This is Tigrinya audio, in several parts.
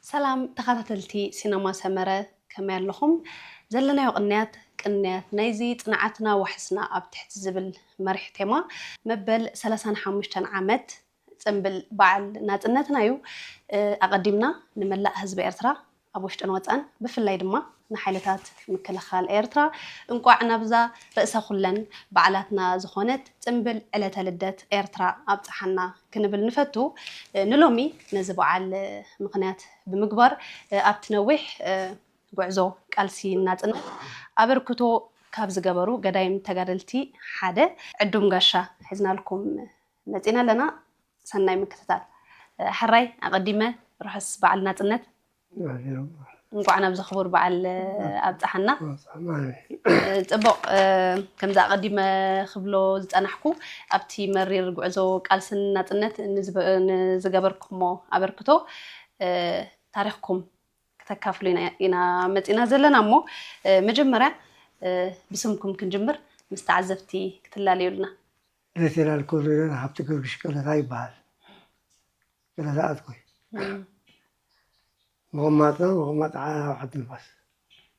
ሰላም ተኸታተልቲ ሲነማ ሰመረ፣ ከመይ ኣለኹም? ዘለናዮ ቅንያት፣ ቅንያት ናይዚ ጽንዓትና ዋሕስና ኣብ ትሕቲ ዝብል መሪሕ ቴማ፣ መበል ሰላሳን ሓሙሽተን ዓመት ጽምብል በዓል ናጽነትና እዩ። እ፣ ኣቐዲምና ንመላእ ህዝቢ ኤርትራ ኣብ ውሽጥን ወጻን፣ ብፍላይ ድማ ንሓይልታት ምክልኻል ኤርትራ፣ እንቋዕ ናብዛ ርእሰ ኩለን በዓላትና ዝኾነት ጽምብል ዕለተ ልደት ኤርትራ ኣብጽሓና ክንብል ንፈቱ። እ፣ ንሎሚ ነዚ በዓል፣ እ፣ ምኽንያት ብምግባር፣ እ፣ ኣብቲ ነዊሕ፣ እ፣ ጉዕዞ ቃልሲ ናጽነት ኣበርክቶ ካብ ዝገበሩ ገዳይም ተጋደልቲ ሓደ ዕዱም ጋሻ ሒዝናልኩም መጺና ኣለና። ሰናይ ምክትታል። እ፣ ሕራይ ኣቐዲመ ርሑስ በዓል ናጽነት። ኣዚሮም። እንቋዕ ናብዚ ክቡር በዓል፣ እ፣ ኣብጽሓና። ኣሜን። እ፣ ጽቡቕ፣ እ፣ ከምዚ ኣቐዲመ ክብሎ ዝጸናሕኩ፣ ኣብቲ መሪር ጉዕዞ ቃልስን ናጽነት ንዝበ-፣ ንዝገበርኩሞ ኣበርክቶ፣ እ፣ ታሪኽኩም ክተካፍሉ ኢና፣ ኢና መጺና ዘለና እሞ፣ እ፣ መጀመርያ፣ እ፣ ብስምኩም ክንጅምር ምስ ተዓዘብቲ ክትላለዩልና። ሌተናል ኮሎኔል ሃብተ ጊዮርጊስ ቀለታ ይበሃል። ቀለታ ኣትኮይ። እም። መቐማጥና፣ መቐማጥ ዓ-፣ ኣብ ዓዲ ንፋስ።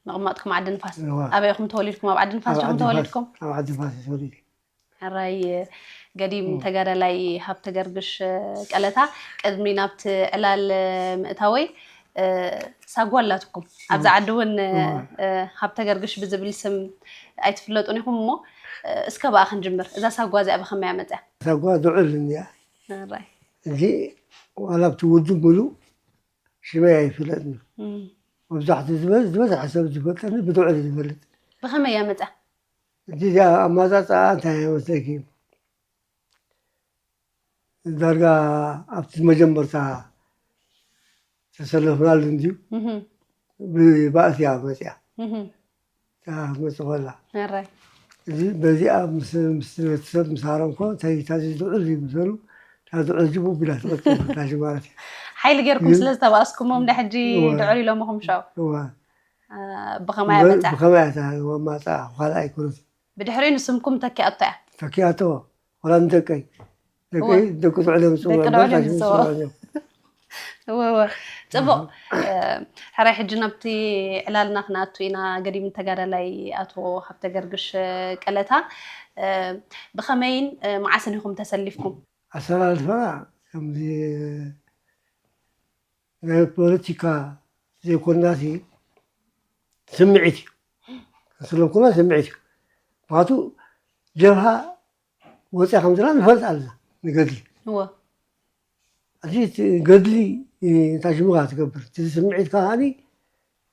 መቐማጥኩም ዓዲ ንፋስ። እዋ። ኣበይ ኢኹም ተወሊድኩም? ኣብ ዓዲ ንፋስ ኣብ ዲኹም ዓዲ ንፋስ፣ ተወሊድኩም? ኣብ ዓዲ ንፋስ እየ ተወሊደ። ሕራይ ገዲም እዋ። ተጋዳላይ ሃብተ ገርግሽ ቀለታ፣ ቅድሚ ናብቲ ዕላል ምእታወይ፣ እ፣ ሳጓ ኣላትኩም። ኣብዚ እዋ። ዓዲ እውን፣ እዋ። እ፣ ሃብተ ገርግሽ ብዝብል ስም ኣይትፍለጡን ኢኹም እሞ፣ እ፣ እስከ ብኣ ክንጅምር። እዛ ሳጓ እዚኣ ብኸመይ እያ መጽያ? ሳጓ ድዑል እንድያ። ሕራይ። እዚ ዋላ ኣብቲ ውድብ ምሉእ ሽመይ ኣይፍለጥን። እም። መብዛሕትኡ ዝበዝ-፣ ዝበዝሐ ሰብ ዝፈልጠኒ ብድዑል እዩ ዝፈልጥ። ብኸመይ እያ መጽያ? እቲ እዚኣ ኣማጻጽኣ እንታይ እያ መስለኪ? ዳርጋ ኣብቲ መጀመርታ ተሰለፍናሉ እንድዩ። እህ። ብባእሲ እያ መጽያ። እህ። እታ መጽእ ኮላ። ሕራይ። እዚ በዚኣ ምስ፣ ምስ እቲ ሰብ ምስ ሃረምኮ፣ እንታይ እታ እዚ ድዑል እዩ ምስ በሉ፣ እታ ድዑል እዚ ቡብ ኢላ ትቐጽል፣ እታ እዚ ማለት እዩ። ሓይሊ ጌርኩም ግን ስለ ዝተባእስኩሞም፣ ንሕጂ እዋ። ድዑል ኢሎምኹም ሻው። እዋ። አ፣ ብኸማይ እያ ብ-፣ መጽያ? ብኸማይ እያ እታ መጻ፣ ካልእ ኣይኮነትን። ብድሕሪኡ ንስምኩም ተኪኣቶ እያ? ተኪኣቶ። ወላ ንደቀይ። ደቀይ፣ እወ። ደቂ ድዑል እዮም ዝጽውዑ ደቂ ድዑል እዮም እምበር፣ ዝጽውዑ። ዝጽውዑ እዮም። እወ፣ እወ። ጽቡቕ። እወ። እ፣ ሕራይ ሕጂ ናብቲ ዕላልና ክንኣቱ ኢና። ገዲም ተጋዳላይ ኣቶ ሃብተ ገርግሽ ቀለታ፣ እ፣ ብኸመይን፣ እ፣ መዓስን ኢኹም ተሰሊፍኩም? ኣሰላልፋና ከምዚ ናይ ፖለቲካ ዘይኮናሲ ስምዒት እዩ። ስለኮና ስምዒት እዩ። ምኽንያቱ ጀብሃ ወፂኣ ከም ዘላ ንፈልጥ ኣለና፣ ንገድሊ። እወ። ሕጂ እቲ ገድሊ፣ እ፣ እንታይ ሽምኻ ትገብር? እቲ ስምዒትካ ከኣኒ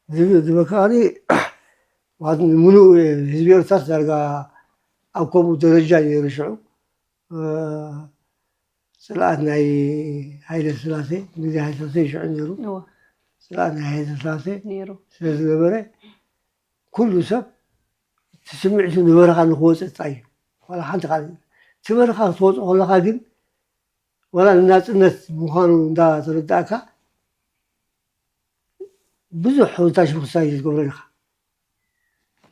ዝብ-፣ ዝበካ ከኣኒ ማለት ንምሉእ ህዝቢ ኤርትራ ዳርጋ ኣብ ከምኡ ደረጃ እዩ ነይሩ ሽዑ። እ፣ ጽልኣት ናይ ሃይለ ስላሴ፣ ግዜ ሃይለ ስላሴ እዩ ሽዑ ነይሩ። እወ። ጽልኣት ናይ ሃይለ ስላሴ ነይሩ። ስለ ዝነበረ፣ ኩሉ ሰብ እቲ ስምዒቱ ንበረኻ ንክወጽእ ጥራይ እዩ። ዋላ ሓንቲ ካልእ። እቲ በረኻ ክትወጽእ ከለኻ ግን፣ ዋላ ንናጽነት ምዃኑ እንዳተረዳእካ፣ ብዙሕ እንታይ ሽም ክሳይ ዝገብረልካ።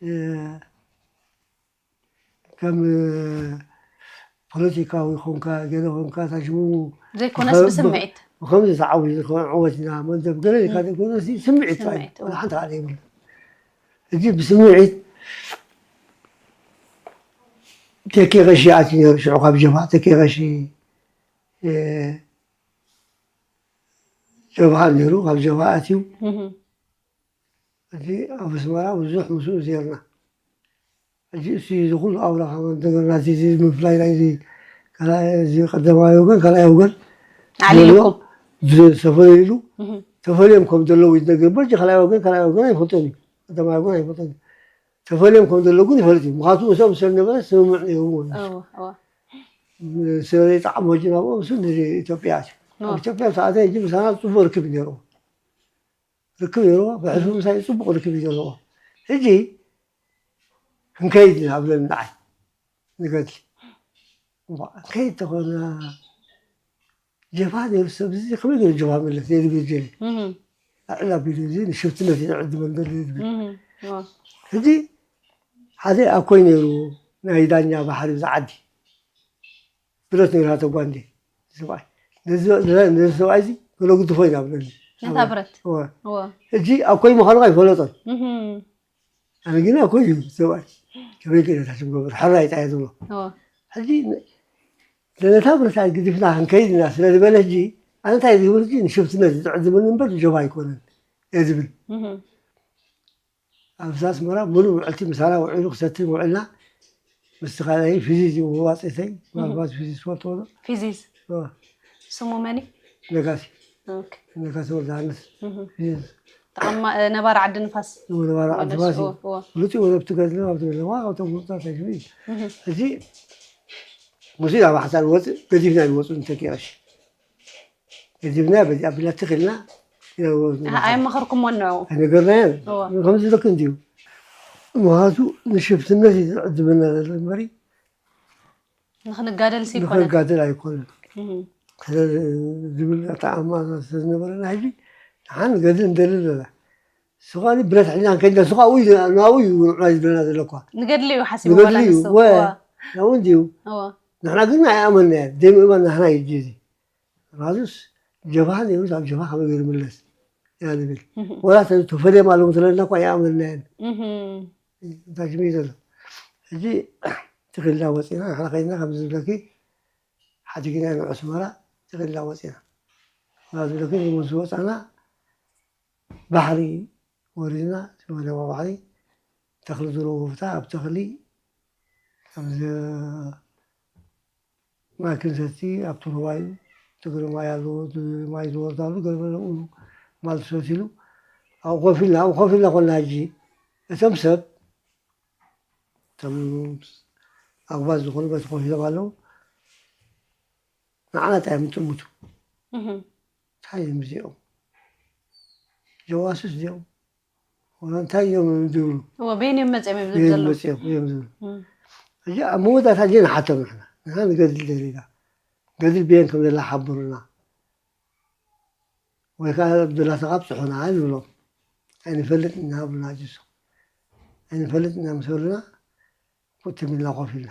እ፣ ከም ፖለቲካዊ ኾንካ፣ ገለ ኾንካ፣ እንታይ ሽሙ ዘይኮነስ ብኸ-፣ ብስምዒት። ብኸምዚ ተዓዊቱ ዝኸውን ዕወት ኢና፣ መንደብ ገለ ኢልካ ም። ዘይኮነስ ስምዒት ጥራይ። ስምዒት፣ ዋላ እዎ። ሓንቲ ካልእ የብሉን። ሕጂ ብስምዒት ተኬ ቀሺ ኣትዩ ነይሩ፣ ሽዑ ካብ ጀብሃ ተኬ ቀሺ፣ እ፣ ጀብሃ ነይሩ፣ ካብ ጀብሃ ኣትዩ። እህ። ሕጂ ኣብ ኣስመራ ብዙሕ ምስኡ ዜርና። ሕጂ እሱ እዚ ኩሉ ኣውራ ካብ እንደገና ናቲ እዚ ምፍላይ ናይዚ ካልኣይ፣ እዚ ቀዳማይ ወገን፣ ካልኣይ ወገን ኣዕሊሉኩም። ዘሎ ዝ-፣ ተፈለይሉ፣ እህ። ተፈልዮም ከም ዘለዉ ይነገር እምበር፣ ሕጂ ካልኣይ ወገን፣ ካልኣይ ወገን ኣይፈልጦን እዩ። ቀዳማይ ወገን ኣይፈልጦን እዩ። ተፈልዮም ከም ዘለዉ ግን ይፈልጥ እዩ። ምኽንያቱ እሶም ስለ ነበረ ስምምዕ ነይርዎ። እወ፣ እወ። ስለ ዘይጠዓሞ ሕጂ ናብኦም እሱ ንኢትዮጵያ ኣትዩ። እወ። ኣብ ኢትዮጵያ ምስ ኣተየ ሕጂ ምሳና ጽቡቕ ርክብ እዩ ነይርዎ። ርክብ ነይርዎ፣ ብሕልፊ ምሳይ ጽቡቕ ርክብ እዩ ዘለዎ። ሕጂ ክንከይድ ኢና ኣብለኒ ንዓይ ንገድሊ። እምበኣር ክንከይድ ተኾና ጀብሃ ነይሩ ሰብ እዚ ከመይ ገይሩ ጀብሃ መለስ ነይሩ ብጀለ ኣዕላ ቢሉ እዚ ንሽፍትነት እዩ ዝዕድመን ዘሎ ዝብል ሕጂ ሓደ ኣኮይ ነይሩ ናይ ዳኛ ባሕሪ ዝዓዲ ብረት ነይራ ተጓንዴ ሰብኣይ ነዚ ሰብኣይ እዚ ገለ ግድፎ ኢና ብለኒ ነታ ብረት ሕጂ ኣኮይ ምዃኑ ኣይፈለጦን ኣነ ግን ኣኮይ እዩ ሰብኣይ ከመይ ክእለታ ትገብር ሕራይ ጣየ ዝብሎ ሕጂ ነታ ብረታ ግዲፍና ክንከይድ ኢና ስለ ዝበለ ሕጂ ኣነ እንታይ ዝብል ሕጂ ንሽፍትነት ዝጥዕም ዝብል እምበር ጀባ ኣይኮነን እየ ዝብል ኣብዚ ኣስመራ ሙሉእ ውዕልቲ ምሳና ውዒሉ ክሰትን ውዕልና ምስቲ ካልኣይ ፊዚዝ እዩ መዋፅእተይ ምናልባት ፊዚዝ ትፈልጥዎ ዶ ፊዚዝ ስሙ መን እዩ ነጋሲ ነጋሲ ወልደሃንስ ፊዚዝ ነባር ዓዲ ንፋስ ነባር ዓዲ ንፋስ ፍሉጥ እዩ ወለብቲ ገድሊ ኣብቲ ገለዋ ኣብቶም ፍሉጣት ኣይትብል እዚ ሙዚቃ ማሕሳን ወፅእ ገዲፍና ንወፁ እንተኪቐሽ ገዲፍና በዚ ኣቢላ ትኽልና ኣይመኸርኩሞን ንዕኡ ኣይነገርናዮን ከምዚ ልክ እንድዩ ምክንያቱ ንሽፍትነት እዩ ዝዕድመና ዘሎ እምበሪ ንክንጋደል ሲ ይኮነ ንክንጋደል ኣይኮነን ዝብል ኣተኣማና ስለዝነበረና ሕጂ ንሓን ገድል እንደሊ ኣለና ስኻ ብረት ሕና ከይዳ ስኻ ውይ ናብኡ እዩ ንዑና ዝብለና ዘሎ እኳ ንገድሊ እዩ ሓሲቡ ንገድሊ እዩ ወ ናብኡ እንድዩ ንሕና ግን ኣይኣመንናዮ ዘይምእማን ናህና እዩ እዚ ራዙስ ጀብሃ ነይሩ ኣብ ጀብሃ ከመይ ገይሩ ምለስ ኢና ንብል ወላ ተፈለዮም ኣለዉ ተለና እኳ ይኣመንናየን እንታይ ስሚ ዘሎ ሕጂ ትኽልና ወፂና ንሕና ከይድና ከም ዝብለኪ ሓዲግና ንዑስመራ ትኽልና ወፂና ዝብለኪ ምስ ወፃና ባሕሪ ወሪድና ዝበለዋ ባሕሪ ተኽሊ ዘለዎ ቦታ ኣብ ተኽሊ ማይ ክንሰቲ ኣብቲ ሩባ እዩ ትግሪ ማይ ኣለዎ ማይ ዝወርዳሉ ገለመለ ማል ሰቲሉ ኣብኡ ኮፍ ኢልና ኣብኡ ኮፍ ኢልና ኮና ሕጂ እቶም ሰብ እቶም ኣጉባዝ ዝኾኑ በቲ ኮፍ ኢሎም ኣለዉ ንዓና እንታይ እዮም ዝጥምቱ እንታይ እዮም እዚኦም ጀዋስስ እዚኦም እንታይ እዮም ዝብሉ በየን እዮም መፅኦም እዮም ዝብል ዘሎ መፅኦም እዮም ዝብሉ ሕጂ ኣብ መወዳእታ እዚአ ንሓቶም ንሕና ንሕና ንገድል ደሊና ገድል በየን ከም ዘላ ሓብሩና ወይ ከዓ ብላታ ካብ ፅሑና ንብሎም ኣይንፈልጥ እና ብሉና ጅሱ ኣይንፈልጥ እና ምስ በሉና ክትም ኢልና ኮፍ ኢልና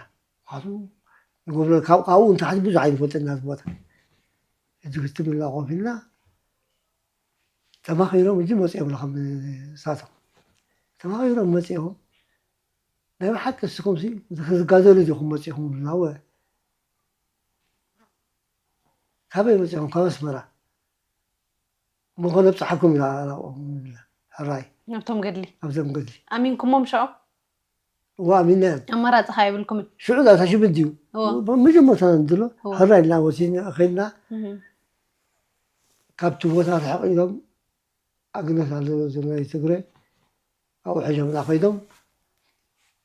ካብኡ ንታሕቲ ብዙሕ ኣይንፈልጥ እና ቦታ ሕጂ ክትም ኢልና ኮፍ ኢልና ተማኺሮም እዚ መፂኦም ንከም ሳቶም ተማኺሮም መፂኦም ናይ ብሓቂ እስኹም ዝጋደሉ ዲኹም መፂኹም ናወ ካበይ መፂኹም ካብ ኣስመራ እሞ ከነብፅሓኩም ኢና ናብኦም ንብላ ሕራይ ናብቶም ገድሊ ኣብዞም ገድሊ ኣሚንኩሞም ሽዖም እዋ ኣሚናዮም ኣማራፂ ከ የብልኩምን ሽዑ ዳታ ሽብድ እዩ መጀመርታ ንድሎ ሕራይ ኢልና ወሲድና ከይድና ካብቲ ቦታ ርሕቕ ኢሎም ኣግነት ኣለዎ ዘመናዊ ትግረ ኣብኡ ሕዞምና ከይዶም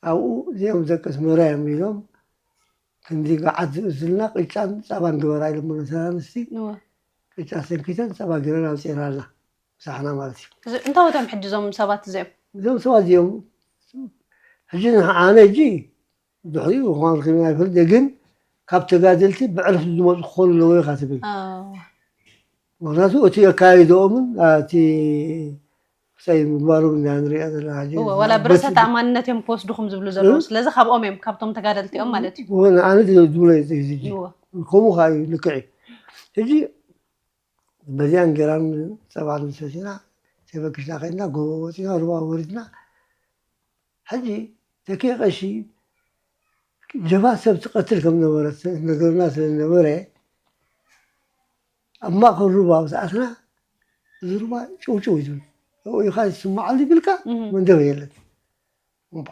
ኣብኡ እዚኦም ደቂ ኣስመራ እዮም ኢሎም ክንዲ ገዓት ዝእዝልና ቅጫን ፀባን ግበራ ኢሎም ነተን ኣንስቲ ቅጫ ሰንኪተን ፀባ ገይረን ኣውፂኤናልና ምሳሕና ማለት እዩ። እንታይ ወቶም ሕጂ እዞም ሰባት እዚኦም? እዞም ሰባት እዚኦም ሕጂ ኣነ ሕጂ ድሕሪኡ ምዃኑ ርኺብና ኣይፈልጥ ግን ካብ ተጋደልቲ ብዕርፍቲ ዝመፁ ክኾኑ ኣለዎ ኢኻ ትብል ምክንያቱ እቲ ኣካያይደኦምን እቲ ክሳይ ምግባሮም ኢና ንሪኦ ዘለና ሕጂ እወ፣ ዋላ ብርእሰ በቲ- ተኣማንነት እዮም ክወስዱኹም ዝብሉ ዘለዉ ስለዚ ካብኦም እዮም ካብቶም ተጋደልቲ እዮም ማለት እዩ ንኣነ ዝብሎ እዩ እዚ ሕጂ እወ። ከምኡ ከዓ እዩ ልክዕ እዩ ሕጂ በዚኣን ገይራን ፀባን ሰቲና ተበኪስና ከድና ጎቦ ወፂና ሩባ ወሪድና ሕጂ ተኪ ቀሺ ጀባ ሰብ ትቐትል ከም ነበረት ነገርና ስለ ነበረ ኣብ ማእኸል ሩባ ኣብ ሰዓትና እዚ ሩባ ጭውጭው እዩ ዝብል ኣብኡ ኢኻ ዝስማዓሉ ይብልካ መንደር የለን እምባ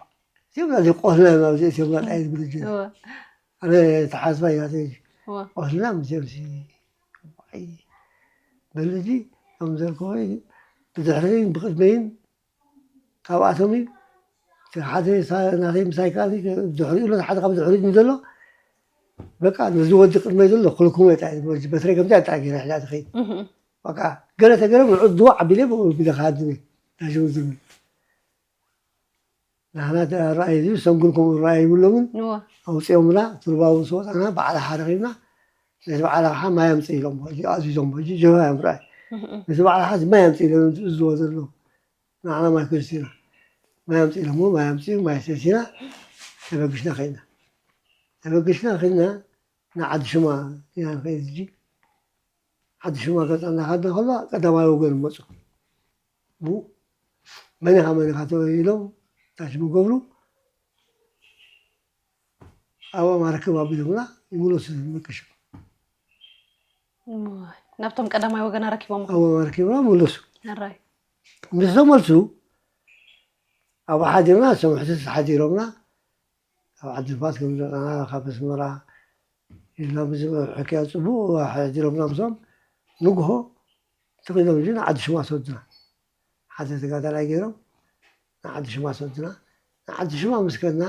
እዚኦም ናዚ ቆስልና ኢና ኣብዚ እቲኦም ናጣ ይብል ጅ ኣነ ተሓስባ ኢና ቆስልና ምስኦም በልጂ ከም ዘልከወ ብድሕረይን ብቅድመይን ካብኣቶም እዩ ሓደ ናተይ ምሳይ ከዓ ድሕሪኡ ኣሎ ሓደ ካብ ድሕሪኡ ዘሎ በቃ ነዚ ወዲ ቅድመይ ዘሎ ክልኩሞ በትረይ ከምዚኣ ጣ ገይረ ሕላ ትኸይድ በቃ ገለ ተገረ ንዑ ድዋ ዓቢለ ብለ ክሃድም ናሽው ዝብል ናህና ረኣይ እዩ ሰንጉን ከምኡ ረኣይ ይብሎምን ኣውፅኦምና ትርባቡ ዝወፃና በዓል ሓረቂብና ነቲ በዓል ኣቕሓ ማይ ኣምፅእ ኢሎሞ፣ ሕጂ ኣዚዞሞ፣ ሕጂ ጀበና እዮም ርኣይ። ነቲ በዓል ኣቕሓ ማይ ኣምፅእ ኢሎም ዝእዝዎ ዘለዉ። ንዓና ማይ ክርስቲና። ማይ ኣምፅእ ኢሎሞ፣ ማይ ኣምፅኡ፣ ማይ ሰቲና፣ ተበግስና ከይድና። ተበግስና ከይድና፣ ንዓዲ ሽማ ኢና ንኸይድ ሕጂ። ዓዲ ሽማ ገፃ እናኸድና ከሎ ቀዳማይ ወገን መፁ። ቡ መን ኢኻ መን ኢኻ ተባሂሎም ታች ምገብሩ ኣብኦም ኣረክብ ኣቢሎምና ይምለሱ ደቂ ሽማ። እሞ ናብቶም ቀዳማይ ወገን ኣረኪቦም ኣብኦም ኣረኪብና መለሱ። ኣራይ ምስ ተመልሱ ኣብኡ ሓዲርና እሶም ሕትት ሓዲሮምና ኣብ ዓዲ ንፋስ ከም ዝመፃና ካብ ኣስመራ ኢልና ብዝበ ሕክያ ፅቡቅ ሓዲሮምና ምሶም ንግሆ ተኺሎም እዚ ንዓዲ ሽማ ሰዱና ሓደ ተጋዳላይ ገይሮም ንዓዲ ሽማ ሰዱና ንዓዲ ሽማ ምስ ከድና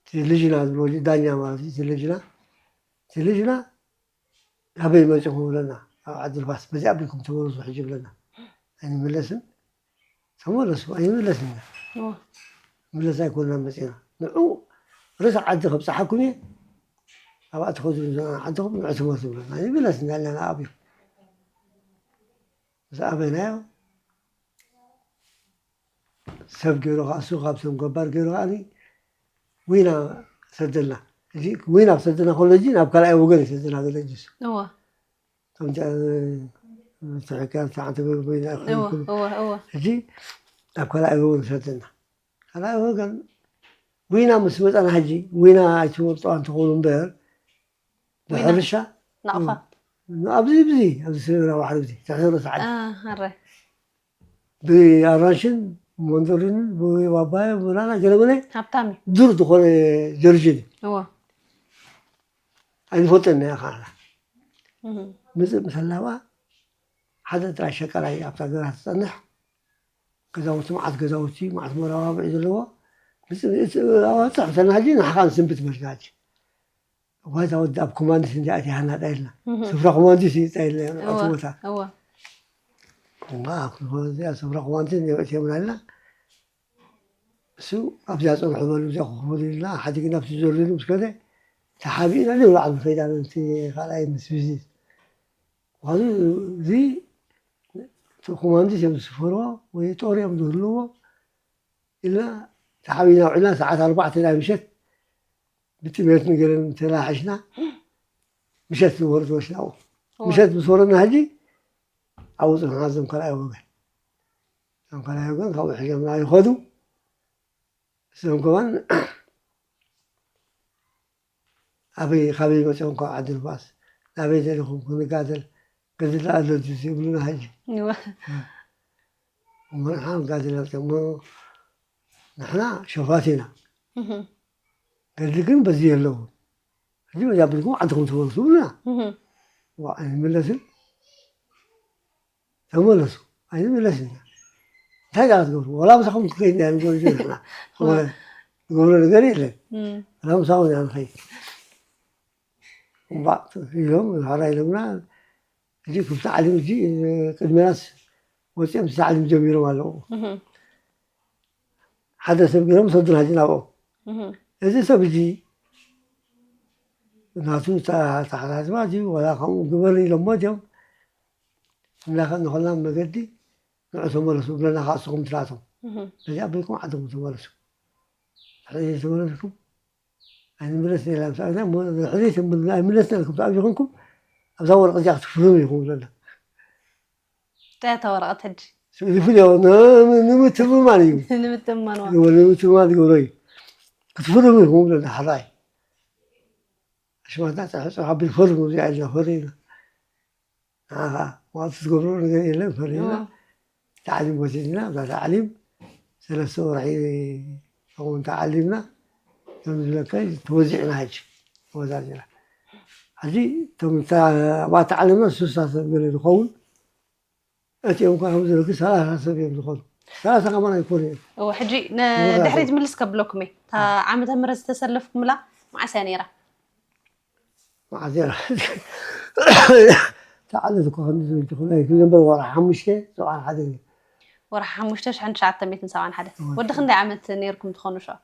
እቲ ልጅና ዝብሎ ዳኛ ማለት እዩ እቲ ልጅና እቲ ልጅና ኣበይ መፂኹም ብለና ኣብ ዓዲ ንፋስ በዚ ኣቢልኩም ተመለሱ ሕጂ ብለና ኣይንምለስን ተመለሱ ኣይንምለስን ኢና ምለስ ኣይኮንና መፂና ንዑ ርእሲ ዓዲ ከብፅሓኩም እየ ኣብኣ ትኸዱ ዓድኹም ንዑ ትመልሱ ብለና ኣይንምለስ እንዳለና ኣብዩ ምስ ኣበይናዮ ሰብ ገይሩ ከዓ እሱ ካብቶም ገባር ገይሩ ከዓ ዊና ሰደልና እዚ ዊና ክሰደና ከሎ እዚ ናብ ካልኣይ ወገን ይሰደና ዘሎ እሱ እወ ከምዚ ትሕክያ ተዓንተ ዊና እወ እወ እወ እዚ ናብ ካልኣይ ወገን ይሰደና ካልኣይ ወገን ዊና ምስ መፃና ሕጂ ዊና ኣይትፈልጦ እንትኸውን እምበር ብሕርሻ ናቕፋ ኣብዚ ብዚ ኣብዚ ሰሜናዊ ባሕሪ ብዚ ትሕቲ ርእሲ ዓዲ ኣረ ብኣራንሽን መንደሪንን ብባባዮ ብናና ገለመለ ሃብታም እዩ ዱር ዝኾነ ጀርጅን እዩ እወ ኣይንፈልጠን ኢና ከዓ እህ ምፅእ ምስ ኣላባ ሓደ ጥራይ ሸቀላይ ኣብታ ገዛ ትፀንሕ ገዛውቲ መዓት ገዛውቲ መዓት መረባብዒ ዘለዎ ምፅእ እቲ ኣዋፅዕ ተናጂ ንሓኻ ንስንብት መርጋጅ ዋዛ ወዲ ኣብ ኮማንዲስ እንዲ ኣቲሃና ጣይልና እህ ስፍራ ኮማንዲስ እዩ ጣይልና ኣብቲ እወ ቦታ እወ እዚኣ ስፍራ ኮማንዲስ እቲምና ኢልና እሱ ኣብዚኣ ፀንሑ በሉ እዚኣ ክኽፈሉ ኢልና ሓዲግና ኣብቲ ዘርዚኑ ምስ ከደ ተሓቢእና ንብላዕሉ ከይዳ ነቲ ካልኣይ ምስ ቢዝኒስ ዋዙ እዚ ኮማንዲስ እዮም ዝስፈርዎ ወይ ጦር እዮም ዝህልዎ ኢልና ተሓቢእና ውዕልና ሰዓት ኣርባዕተ ናይ ምሸት ብጥሜት ንገለን ተላሓሽና ምሸት ዝወርድ ወስናኡ ምሸት ምስ ወረድና ሕጂ ኣብኡ ፅንሕና እዞም ካልኣይ ወገን እዞም ካልኣይ ወገን ካብኡ ሕዞምና ይኸዱ እዞም ከማን ኣበይ ካበይ መፅኦም ካብ ዓዲ ንፋስ ናበይ ደሊኹም ክንጋደል ገድል ኣሎ ዝብሉና ሕጂ እወ እሞ ንሕና ክንጋደል መፅኦም እሞ ንሕና ሸፋት ኢና እህ ገድሊ ግን በዚ የለውን ሕጂ በዚ ኣቢልኩም ዓድኹም ተመለሱ ብሉና እህ ኣይንምለስን ተመለሱ ኣይንምለስን ኢና እንታይ ዳ ክትገብሩ ወላ ምሳኹም ክከይድ ኢና ንገብሩ ንሕና ዝኾነ ዝገብሮ ነገር የለን እም ወላ ምሳኹም ኢና ንኸይድ እምባእ ኢሎም ሓራ ኢሎምና እዚ ክብ ታዕሊም እዚ ቅድሜናስ ወፂኦም ታዕሊም ጀሚሮም ኣለዉ እህ ሓደ ሰብ ገይሮም ሰዱና ሕጂ ናብኦም እህ እዚ ሰብ እዚ ናቱ ተሓሳስባ እዚ ወላ ከምኡ ግበር ኢሎሞ እዮም እናኸ ንኾልና መገዲ ንዑ ተመለሱ ብለና ከዓ እስኹም ትላቶም እህ በዚ ኣበይኩም ዓድኩም ተመለሱ ሕዚ ተመለስኩም ኣይንምለስ ሌላ ምሳና ሕዚ ኣይምለስና ኢልኩም ተኣቢኹምኩም ኣብዛ ወረቐት እዚኣ ክትፍርሙ ኢኹም ብለና እንታይ እታ ወረቐት ሕጂ ዝፍልዮ ንምትምማን እዩ ንምትማን ዋ እዎ ንምትምማን ዝገብሮ እዩ ክትፍርሙ ኢኹም ብለና ሓራይ ኣሽማትና ፀሕፀ ኣቢል ፈርሙ እዚኣ ኢልና ፈሪና ንዓኻ ዋዕቱ ትገብሮ ነገር የለን ፈሪና ታዕሊም ወሲድና እዛ ታዕሊም ሰለስተ ወርሒ እውን ተዓሊምና ከም ዝብለካ ተወዚዕና ሕጂ ተወዛዚና ሕጂ እቶም ኣብኣ ተዓሊምና ስሳ ሰብ ገለ ዝኸውን እቲኦም ከዓ ከም ዝረግ ሰላሳ ሰብ እዮም ዝኾኑ ሰላሳ ከማን ኣይኮኑ እዮም እወ ሕጂ ንድሕሪት ምልስ ከብለኩም እየ እታ ዓመተ ምህረት ዝተሰለፍኩምላ መዓስ እያ ነይራ መዓዝ እያ ተዓለት እኮ ከምዚ ዝብል ትኽእል ኣይክእል እምበር ወርሒ ሓሙሽተ ሰብዓን ሓደን እዩ ወርሒ ሓሙሽተ ሽሕን ትሽዓተ ሚእትን ሰብዓን ሓደ ወዲ ክንደይ ዓመት ነይርኩም ትኾኑ ሸ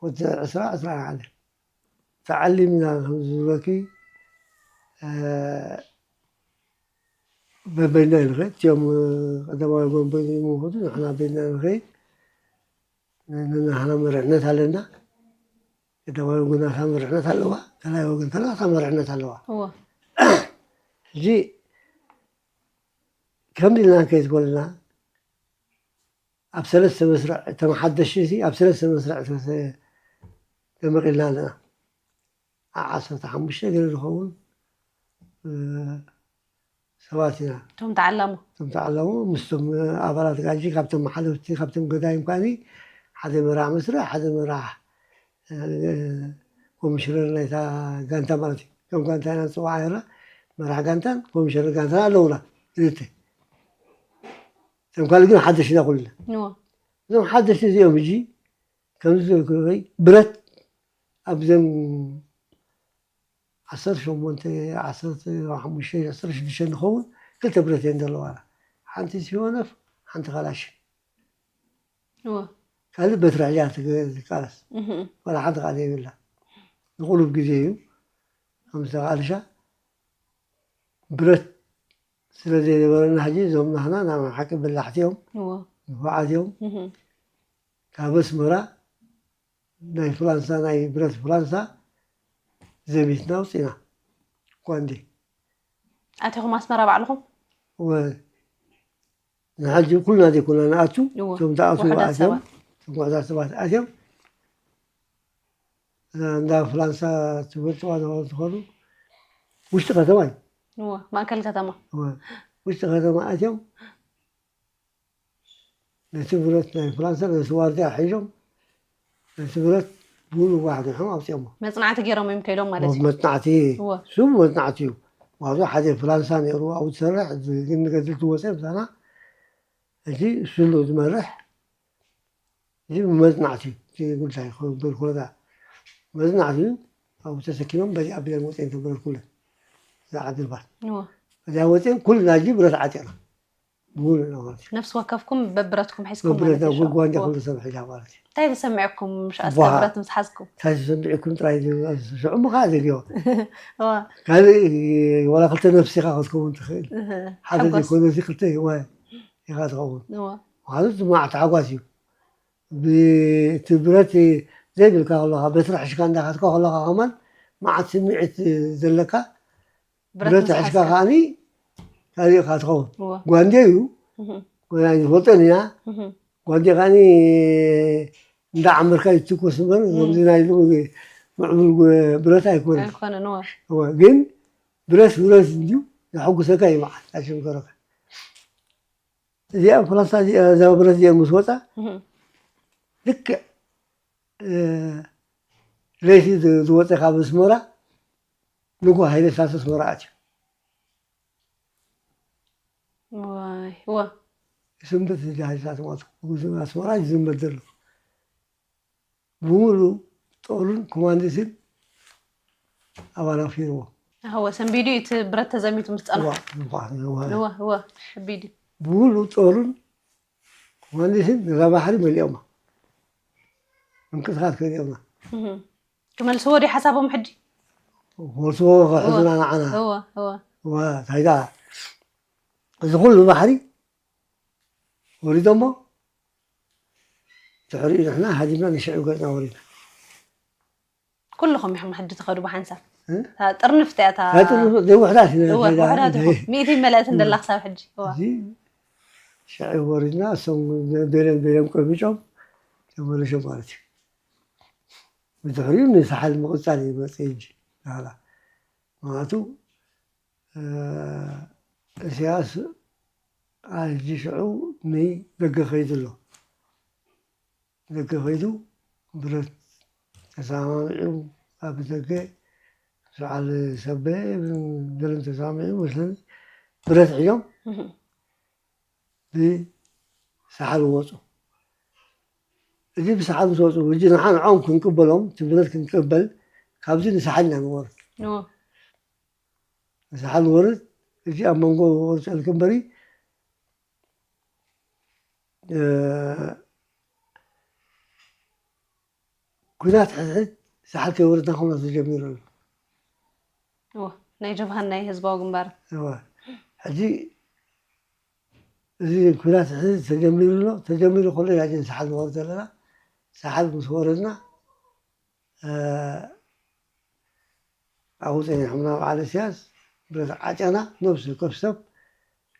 ወዲ ዕስራ ዕስራ ሓደ ተዓሊምና ከም ዝብለኪ በበይና ንኸይድ፣ እቲኦም ቀዳማዊ ወገን በይኖም ይኸዱ፣ ንሕና በይና ንኸይድ። ንሕና መርሕነት ኣለና። ቀዳማዊ ወገን ኣታ መርሕነት ኣለዋ፣ ካልኣይ ወገን ተላ ኣታ መርሕነት ኣለዋ። ሕጂ ከምዚ ኢልና ከይትበልና ኣብ ሰለስተ መስርዕ፣ እቶም ሓደሽቲ ኣብ ሰለስተ መስርዕ ተመቂልና ኣለና። ዓሰርተ ሓሙሽተ ገለ ዝኸውን ሰባት ኢና። እቶም ተዓላሙ? እቶም ተዓላሙ ምስቶም ኣባላት ጋጂ፣ ካብቶም ሓለፍቲ፣ ካብቶም ገዳይም ከዓኒ ሓደ መራሕ መስርዕ፣ ሓደ መራሕ ኮሚሽነር ናይታ ጋንታ ማለት እዩ። ከም ጋንታ ኢና ንፅዋዓ ነርና። መራሕ ጋንታን ኮሚሽነር ጋንታን ኣለውና ክልተ። እቶም ካልእ ግን ሓደሽቲ ኢና ኩልና። እዞም ሓደሽቲ እዚኦም ሕጂ ከምዚ ዝበልኩ ብረት ኣብዘን ዓሰርተ ሸሞንተ፣ ዓሰርተ ሓሙሽተ፣ ዓሰርተ ሽዱሽተ ንኸውን ክልተ ብረት እየን ዘለዋና። ሓንቲ ሲዮነፍ፣ ሓንቲ ካላሽን። ካልእ በትሪ ሒዛ ትቃለስ። ዋላ ሓንቲ ካልእ የብላ። ንቁሩብ ግዜ እዩ ከም ዝተቃልሻ ብረት ስለ ዘይነበረና ሕጂ እዞም ናህና ናይ ሓቂ በላሕቲ እዮም፣ ንፉዓት እዮም። ካብ ኣስመራ ናይ ፍላንሳ፣ ናይ ብረት ፍላንሳ ዘሚትና ውፅኢና። ኳንዴ ኣቲኹም ኣስመራ ባዕልኹም? ንሓጂ ኩልና ዘይኮና ንኣቱ፣ እቶም ተኣቱ ኣትዮም፣ እቶም ጉዕዛት ሰባት ኣትዮም እንዳ ፍላንሳ ትፈልጥዋ ዝኸዱ ውሽጢ ከተማ እዩ። ማእከል ከተማ ውሽጢ ከተማ ኣትዮም ነቲ ብረት ናይ ፍላንሳ ነቲ ዋርድያ ሒዞም ነቲ ብረት ብሉ ዋሕዲሖም ኣውፅኦሞ። መፅናዕቲ ገይሮም እዮም ከይዶም ማለት እዩ። መፅናዕቲ ስሙ መፅናዕቲ እዩ። ዋዶ ሓደ ፍላንሳ ነይሩ ኣብኡ ዝሰርሕ ግን ንገድል ትወፀ ምሳና እቲ ስሉ ዝመርሕ እዚ መፅናዕቲ እዩ። እቲ ጉዳይ ክብል ኩለታ መፅናዕቲ እዩ። ኣብኡ ተሰኪሞም በዚ ኣቢለን ወፅአን ተበረር ኩለን እዛ ዓዲ ልባት እዚኣ ወፅአን ኩልና እዚ ብረት ዓጢቕና ብሙሉእ ማለት እዩ። ነፍሲ ወከፍኩም በብረትኩም ሒዝኩም ማለት እዩ። ጎጓንዲ ኩሉ ሰብ ሒዛ ማለት እዩ። እንታይ ተሰሚዕኩም ምሽ ኣስከ ብረት ምስ ሓዝኩም? እንታይ ተሰሚዕኩም ጥራይ ሽዑ ምኻ ዘልዮ ካልእ ዋላ ክልተ ነፍሲ ኢኻ ክትከውን ትኽእል። ሓደ ዘይኮነ እዚ ክልተ ዋይ ኢኻ ትኸውን። ማለት ድማ ተሓጓስ እዩ። ብቲ ብረት ዘይብልካ ከለኻ በትሪ ሕሽካ እንዳኻትካ ከለኻ ከማን መዓት ስምዒት ዘለካ ብረት ሕሽካ ከዓኒ ካልእ ኢኻ ትኸውን። ጓንዴ እዩ ዝፈልጠን ኢና። ጓንዴ ከዓኒ እንዳዓመርካ ይትኮስ እምበር ከምዚ ናይ ሎሚ ምዕቡል ብረት ኣይኮነን። ግን ብረት ብረት እንድዩ የሐጉሰካ እዩ መዓት ኣይሽንከረካ። እዚኣ ፍላሳ እዚኣ እዛ ብረት እዚኣ ምስ ወፃ ልክዕ ለይቲ ዝወፀ ካብ ኣስመራ ንጎ ሃይለ ሳልሳይ ኣስመራ ኣትዩ። ስንብት እዚ ሃይለ ሳልሳይ ማለት ኣስመራ ይዝመት ዘሎ ብሙሉ ጦሩን ኮማንዲስን ኣባላፊርዎ። ኣወ ሰንቢዱ እቲ ብረት ተዘሚቱ ምስ ጸንሑ። እወ፣ እወ፣ እወ። እወ፣ እወ፣ ሰንቢዱ። ብሙሉ ጦሩን ኮማንዲስን ነዛ ባሕሪ መሊኦማ። ምንቅስቃስ ከሊኦምና። እህ። ክመልስዎ ድዩ ሓሳቦም ሕጂ? ወስዎ ከሕዙና ንዓና። እወ፣ እወ። እወ፣ እንታይ ደኣ፣ እዚ ኩሉ ባሕሪ ወሪዶሞ፣ ድሕሪኡ ንሕና ሃዲምና ንሽዑ ገጽና ወሪድና። ኩልኹም ኢኹም ሕጂ ትኸዱ ብሓንሳብ። እ? እታ ጥርንፍቲ እያ እታ እታ ጥርንፍ-፣ ዘይውሕዳት ኢና እወ፣ ከይዳ-፣ ውሕዳት ኢኹም። ዘይ-፣ ሚእቲ መለእት እንደላ ክሳብ ሕጂ። እወ። እዚ ሽዑ ወሪድና፣ እሶም ቤለን ቤለን ቆሚጮም ተመለሾም ማለት እዩ። ብድሕሪኡ ንሳሕል ምቕጻል እዩ መጽእ እንጂ፣ ናህላ። ምኽንያቱ፣ እ፣ እስያስ ሕጂ ሽዑ ንደገ ከይዱ ኣሎ። ደገ ከይዱ ብረት ተሰማሚዑ ኣብ ደገ ምስ በዓል ሰበ ገለን ተሰማሚዑ መስለኒ ብረት ሒዞም እህ። ብሳሕል ወፁ። እዚ ብሳሕል ምስ ወፁ፣ ሕጂ ንሓ ንዖም ክንቅበሎም፣ እቲ ብረት ክንቅበል፣ ካብዚ ንሳሕል ኢና ንወርድ። እዎ። ንሳሕል ንወርድ፣ እዚ ኣብ መንጎ ወርድ ጸልክ እምበሪ፣ እ፣ ኲናት ሕድሕድ ሳሕል ከይወረድና ኩናት ተጀሚሩ ኣሎ። እወ። ናይ ጀብሃን ናይ ህዝባዊ ግንባር። ሕጂ እዚ ኩናት ሕዚ ተጀሚሩ ኣሎ። ተጀሚሩ ከሎ ኢና ጀን ሰሓል ንወርድ ዘለና። ሰሓል ምስ ወረድና ኣብኡ ፀኒሖምና በዓል እስያስ ብረት ዓጨና ነብሲ ወከፍ ሰብ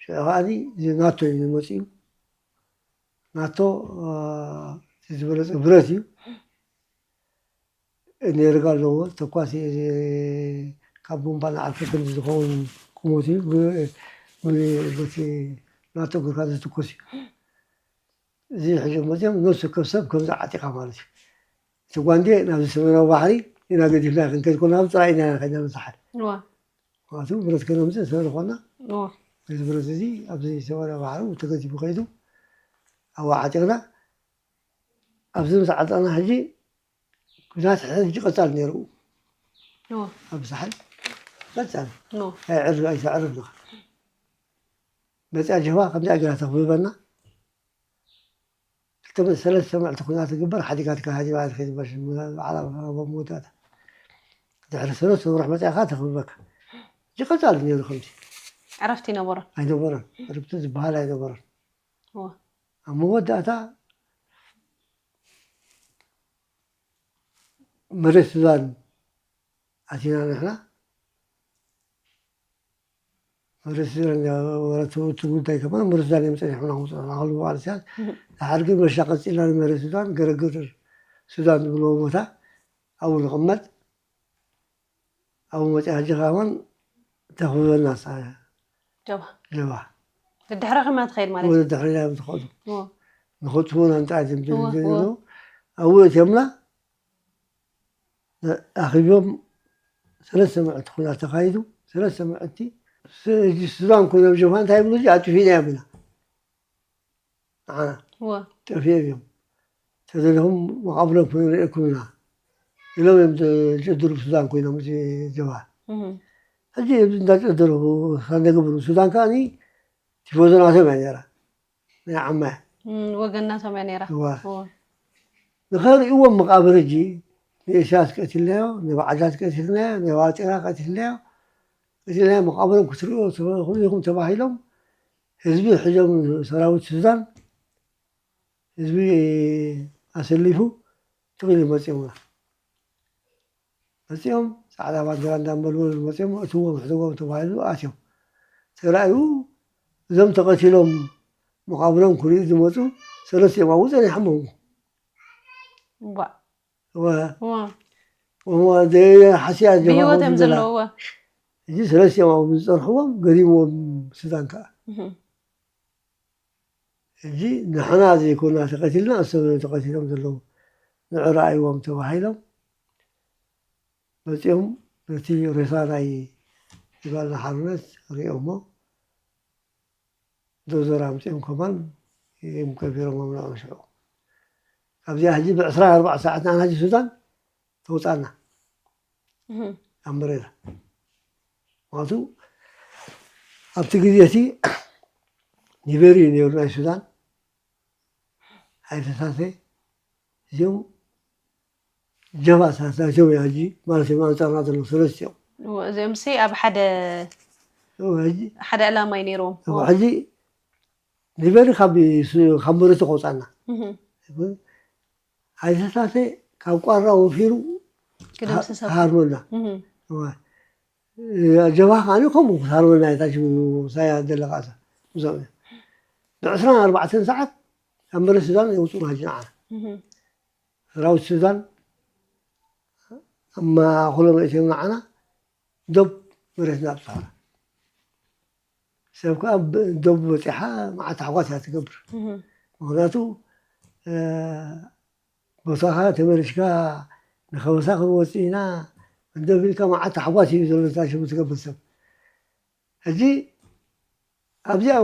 ሽዑ ከዓኒ እዚ ናቶ እዩ መፅኡ። ናቶ ዝበለፀ ብረት እዩ። ኔርጋ ኣለዎ ተኳሲ ካብ ቡምባ ንዓርፊ ክንዲ ዝኸውን ቁመት እዩ። በቲ ናቶ ግርካ ዝትኮስ እዩ። እዚ ሕጂ መፅኦም ነብሲ ወከፍ ሰብ ከምዚ ዓጢኻ ማለት እዩ። እቲ ጓንዴ ናብዚ ሰሜናዊ ባሕሪ ኢና ገዲፍና ክንከይድ ኮና ጥራይ ኢና ከይና ንሳሓል። ምክንያቱ ብረት ከነምፅእ ስለ ዝኾና እዚ ብረት እዚ ኣብዚ ሰሜናዊ ባሕሪ ተገዲፉ ከይዱ ኣብኡ ዓጢቕና ኣብዚ ምስ ዓጠቕና ሕጂ ኩናት ሕጂ ቀፃል ነይሩ። ኣብ ሳሕል ቀፃል ኣይዕርፍ ኣይተዕርፍ ኢኻ። መፅያ ጀባ ከምዚኣ ገይራ ተኽብበና። ክልተ ሰለስተ መዕልቲ ኩናት ትግበር ሓዲጋትካ ሃዲማ ትኸይድ በሽ ዓላ መወዳእታ ድሕሪ ሰለስተ ወርሕ መፅያኻ ተኽብበካ። እዚ ቀፃል ነይሩ ከምዚ ዕረፍቲ ይነበሮን። ኣይነበረን። ዕረፍቲ ዝበሃል ኣይነበረን። ኣብ መወዳእታ መሬት ሱዳን ኣቲና ንሕና መሬት ሱዳን ወረቱ እቲ ጉዳይ ከማን መሬት ሱዳን እዮም ፀኒሖምና ክመፁ ንሕና ከሉ በዓል ስያስ ድሓር ግን መሻ ቀፂልና ንመሬት ሱዳን ገረግር ሱዳን ዝብልዎ ቦታ ኣብኡ ንቕመጥ ኣብኡ መፂኣ ሕጂ ከማን ተኽብበና ሳ ጀባ ጀባ ድሕሪ ከማ ትኸይድ ማለት እዩ። ወደ ድሕሪና እዮም ዝኸዱ እዎ። ንኸፅቡና እንታይ ዝብል እወ፣ ዘይብሉ እወ። ኣብኡ እትዮምና ኣኺቦም ሰለስተ መዕልቲ ኩናት ተኻይዱ ሰለስተ መዕልቲ ስ- እዚ ሱዳን ኮይኖም ጀብሃ እንታይ ይብሉ እዚ ኣጥፊእና እዮም ኢና ንዓና እወ። ጠፊኦም እዮም ተደለኹም መቓብረኩም ንርእየኩም ኢና ኢሎም እዮም ዝጭድሩ ሱዳን ኮይኖም እዚ ጀብሃ እህ። ሕጂ ኣብዚ እንዳጨደሩ ሳንደገብሩ ሱዳን ከዓ ቲፎዞ ናቶም እያ ነራ ናይ ዓማ እያ እም፣ ወገናቶም እያ ነራ። እዋ። እወ። ንኸርእይዎም መቓብር ሕጂ ንእስያስ ቀቲልናዮ ንባዓዳት ቀቲልናዮ ንባጤራ ቀቲልናዮ ቀቲልናዮ መቓብሮም ክትርእዮ ትኽእሉ ኢኹም ተባሂሎም ህዝቢ ሕዞም ሰራዊት ሱዳን ህዝቢ ኣሰሊፉ ትኽእል መፂኦምና መፂኦም ፃዕዳ ባንዴራ እንዳንበልበሉ መፂኦም እትዎም ሕዝዎም ተባሂሉ ኣትዮም ተራእዩ እዞም ተቐቲሎም መቓብሮም ክርእዩ ዝመፁ ሰለስቲኦም ኣብኡ ፀኒሖም ኣለዉ ዋ። እወ ዋ። እሞ ሓስያ ብህይወት እዮም ዘለዉ። እወ። እዚ ሰለስቲኦም ኣብኡ ዝፀንሕዎም ገሪምዎም ሱዳን ከዓ እህ። ሕጂ ንሕና ዘይኮና ተቐቲልና እሶም እዮም ተቐቲሎም ዘለዉ ንዑ ረኣይዎም ተባሂሎም መፂኦም ነቲ ሬሳ ናይ ጓልና ሓርነት ሪኦሞ ዶዘር ኣምፂኦም ከማን እዮም ቀቢሮሞም ንዕኡ ሽዑ ካብዚኣ ሕጂ ብዕስራን ኣርባዕተን ሰዓት ንኣና ሕጂ ሱዳን ተውፃና እህ። ኣብ መሬታ ምክንያቱ ኣብቲ ግዜ እቲ ኒቤሪ እዩ ነይሩ ናይ ሱዳን ኣይተሳሰ እዚኦም ጀባ ሳሳቸው ያጂ ማለት ነው አንጻርና ዘሎ ሰለስቲኦም እወ፣ እዚኦም ሲ ኣብ ሓደ ሕጂ ሓደ ዕላማ እዩ ነይርዎም። ሕጂ ኒቤሪ ካብ ሱ- ካብ መሬቱ ከውፃና እህ። ኣይተሳሰ ካብ ቋራ ወፊሩ ክደምስሰ ሃርመና እህ። ጀብሃ ከዓኒ ከምኡ ክሳርበና እታ ሳያ ዘለካ እዛ እዞም እዮም ብዕስራን ኣርባዕተን ሰዓት ካብ መሬት ሱዳን የውፅኡና ሕጂ ንዓና እህ። ሰራዊት ሱዳን ኣብ ማእኸሎም ኣእትዮም ንዓና ዶብ መሬትና ኣብፅሑና ሰብ ከዓ ብ- ዶብ በፂሓ መዓት ታሕጓስ እያ ትገብር እህ። ምክንያቱ እ፣ ቦታኻ ተመሊስካ ንኸበሳ ክንወፅእ ኢና እንደቢልካ መዓት ታሕጓስ እዩ ዘሎ እዛ ሽሙ ትገብር ሰብ ሕጂ ኣብዚኣ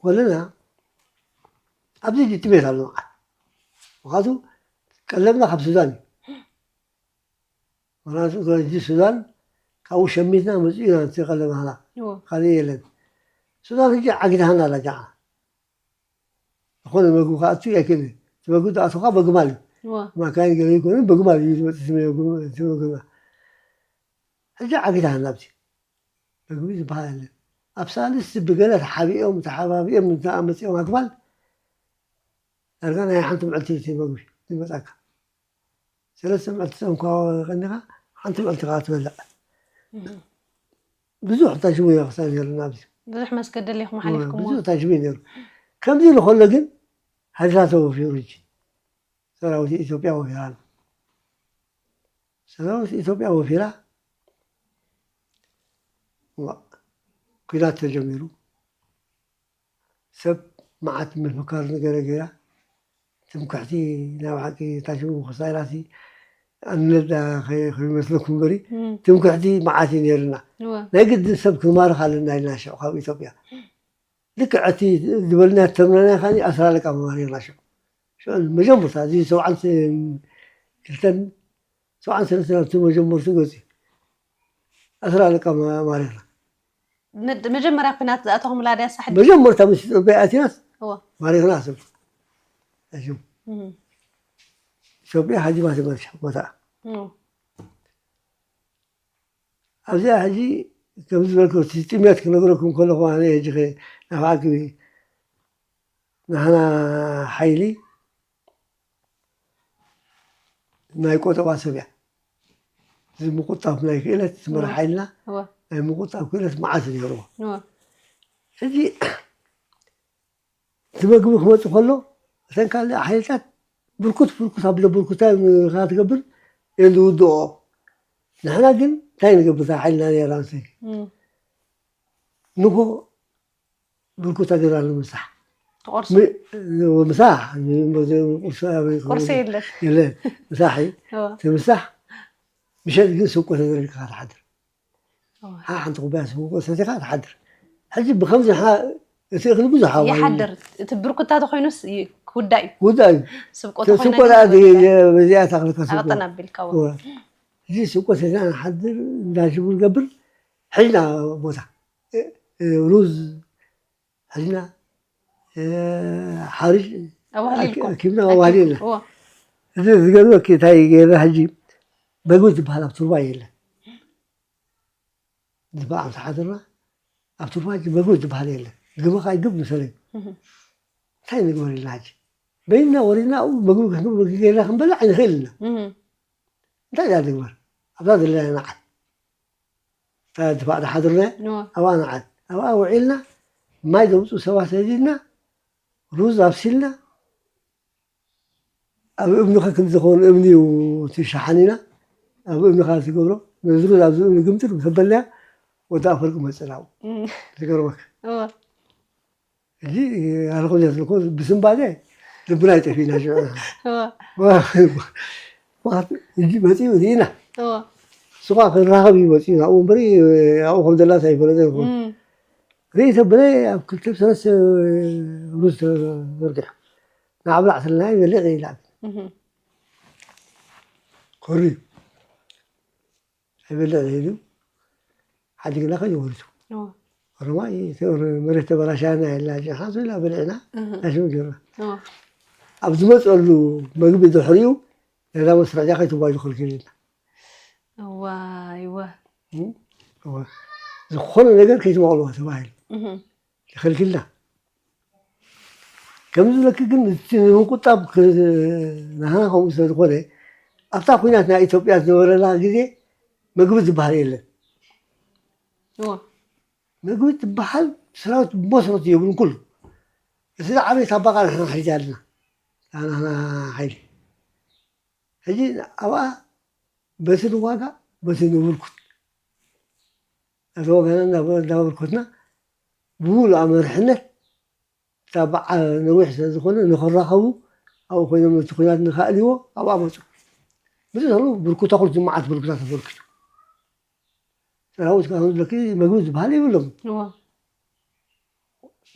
ከለና ኣብዚ ጥሜት ኣሎ መዓት ምክንያቱ ቀለብና ካብ ሱዳን እዩ ምክንያቱ ሕጂ ሱዳን ካብኡ ሸሚትና መፅኡ ኢና እቲ ቀለብ ሃና እዎ። ካልእ የለን ሱዳን ሕጂ ዓጊትሃና ኣላ ጃዓ ዝኾነ መግቢ ክኣቱ ኣይክእልን እቲ መግቢ ዝኣተኻ በግማል እዩ እዎ። ማካይን ገለ ይኮነ በግማል እዩ ዝመፅእ እቲ መግቢ እቲ መግቢ ሕጂ ዓጊትሃና ኣብዚ ምግቢ ዝበሃል የለን። ኣብ ሳልስቲ ብገለ ተሓቢኦም ተሓባቢኦም እንተኣመፅኦም ኣግማል ዳርጋ ናይ ሓንቲ መዕልቲ እቲ ምግቢ ዝመፃካ። ሰለስተ መዕልቲ ፆምካ ቀኒኻ ሓንቲ መዕልቲ ከዓ ትበልዕ። ብዙሕ ታጅቡ ኢና ክሳብ ነርና ኣብዚ። ብዙሕ መስገደል ኢኹም ሓሊፍኩምዎ። ብዙሕ ታጅቡ እዩ ነይሩ። ከምዚ ኢሉ ከሎ ግን ሓይልታት ተወፊሩ ሕጂ ሰራዊት ኢትዮጵያ ወፊራ ኣላ። ሰራዊት ኢትዮጵያ ወፊራ ዋ፣ ኲናት ተጀሚሩ። ሰብ መዓት ምፍካር ነገር ገይራ ትምክሕቲ ናይ ብሓቂ ታሽሙ ክሳይራሲ ኣነዳ ከይመስለኩም እምበሪ ትምክሕቲ መዓት እዩ ነይርና። ናይ ግድን ሰብ ክንማርኽ ኣለና ኢልና ሽዑ ካብ ኢትዮጵያ ልክዕ እቲ ዝበልና ተምነና ካኒ ኣስራ ኣለቃ ማሪኽና ሽዑ። ሽዑ መጀመርታ እዚ ሰብዓን ክልተን ሰብዓን ሰለስተን ኣብቲ መጀመርቱ ገፂ ኣስራ ኣለቃ ማሪኽና። መጀመርያ ኩናት ዝኣተኹም ላድያ ሳሕዲ መጀመርታ ምስ ኢትዮጵያ ኣቲናስ ማሪኽና ሰብ ኣዩ ኢትዮጵያ ሃዲማ ተመልሻ ቦታ ኣብዚኣ ሕጂ ከምዚ ዝበልኩ እቲ ጥሜት ክነግረኩም ከለኹ ኣነ ሕጂ ናብዓኪ ንሕና ሓይሊ ናይ ቆጠባ ሰብ እያ። እዚ ምቁጣብ ናይ ክእለት ትመርሕ ሓይልና ናይ ምቁጣብ ክእለት መዓት ነይርዎ። ሕጂ እቲ መግቢ ክመፅእ ከሎ እተን ካልእ ሓይልታት ብርኩት ብርኩት ኣብለ ብርኩታ ትገብር እየን ዝውድኦ። ንሕና ግን እንታይ ንገብር እታ ሓይልና ነራ ንሰ ንጎ ብርኩታ ገዛ ንምሳሕ ትቆርሱ ምሳሕ ቁርሲ የለን የለ ምሳሕ ትምሳሕ ምሸት ግን ስብቆ ተዘርግካ ትሓድር ሓንቲ ኩባያ ስብቆ ሰቲካ ትሓድር ሕጂ ብከምዚ ንሕና እቲ እክሊ ብዙሕ ኣዋ ይሓድር እቲ ብርኩታ ተኮይኑስ ክውዳእ እዩ ውዳእ እዩ ስብቆ ተኮይኑ ስብቆ ዳ በዚኣ ታክልካ ስብቆ ኣቅጠን ኣቢልካ እዚ ስብቆ ሰቲና ንሓድር እንዳሽቡ ንገብር ሕጅና ቦታ ሩዝ ሕጅና ሓርጭ ኣኪብና ኣዋህሊልና እዚ ዝገርመኪ እንታይ ገይርና ሕጂ መግቢ ዝበሃል ኣብ ቱርባ የለን ዝበዓል ዝሓድርና ኣብ ቱርባ ሕጂ መግቢ ዝበሃል የለን ግቢ ከዓ ግብ ንሰለዩ እንታይ ንግበር ኢልና ሕጂ በይንና ወሪድና ኣብኡ መግቢ ገይርና ክንበልዕ ኣይንኽእል ኢና እንታይ ኢና ንግበር ኣብዛ ዘለና ንዓት ድፋዕ ዝሓድርና ኣብኣ ንዓት ኣብኣ ውዒልና ማይ ዘምፅኡ ሰባት ሰዲድና ሩዝ ኣብሲልና ኣብ እምኒ ከክም ዝኸውን እምኒ እዩ እቲ ሸሓኒና ኣብ እምኒ ካብ ትገብሮ ነዚ ሩዝ ኣብዚ እምኒ ግምጥል ምስ ኣበልናያ ወዲ ኣፈርቂ መፅእ ናብኡ ዝገርመካ ሕጂ ኣልኮል ዘትልኮ ብስምባደ ልብና ይጠፊእና ሽዑ ሕጂ መፂኡ ርኢና ስኳ ክንራኸብ እዩ መፂኡ ናብኡ እምበሪ ኣብኡ ከም ዘላስ ኣይፈለጠ ይኮን ርኢ ተበለ ኣብ ክልተ ሰለስተ ሩዝ ተዘርጊሑ ንዓብላዕ ስለና ይበልዕ ይላዕ ኮሪ ኣይበልዕ ኢሉ ሓዲግና ከይወሪቱ ሮማይ መሬት ተበላሻና የላ ሓንሶ ኢላ በልዕና ናሽም ገርና ኣብ ዝመፀሉ መግቢ ድሕሪኡ ነዛ መስርዕ እዚኣ ከይትጓዩ ክልክል ኢልና ዋይወ ዝኾነ ነገር ከይትበቕልዋ ተባሂሉ ይኸልክልና ከምዚ ዝብለኪ ግን እቲ ንምቁጣብ ናህና ከምኡ ስለ ዝኾነ ኣብታ ኩናት ናይ ኢትዮጵያ ዝነበረና ግዜ ምግቢ ዝበሃል የለን ምግቢ ዝበሃል ሰራዊት ብመስረቱ የብሉን ኩሉ እቲ ዝዓበየ ታባቃ ንሕና ሒዛ ኣለና ናህና ሓይሊ ሕጂ ኣብኣ በቲ ንዋጋ በቲ ንብርኩት ነቲ ወገና እንዳበርኮትና ብሙሉእ መርሕነት እታ በዓ ነዊሕ ስለ ዝኾነ ንኽራኸቡ ኣብኡ ኮይኖም ነቲ ኩናት ንካእልዎ ኣብኣ መፁ ምስ ዘለዉ ብርኩታ ኩሉ መዓት ብርኩታ ተበርኪቱ ሰራዊት ካብ ዝብለኪ መግቢ ዝበሃል የብሎም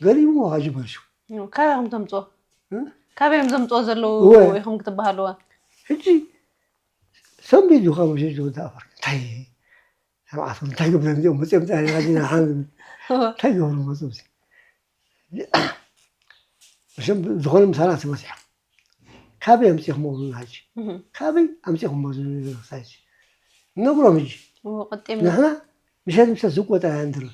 ገሪሙ ዋጅ መርሹ ካበይ ከም ተምፅኦ ካበይ እዮም ዘምፅኦ ዘለዉ ኢኹም ክትበሃልዋ ሕጂ ሰንቢድ እዩ ካብ መሸ ዝወዳ ኣፈር እንታይ ተባዕቶ እንታይ ገብረ እዚኦም መፅኦም ፃ ሓን እንታይ ገብሩ መፅኦም መሸም ዝኾነ ምሳና ተመፅሖም ካበይ ኣምፂኹም ሉ ሕጂ ካበይ ኣምፂኹም ሉ ሳይዚ ነግሮም ሕጂ ንሕና ምሸት ምሸት ዝቆጠ ኣያ እንድሮ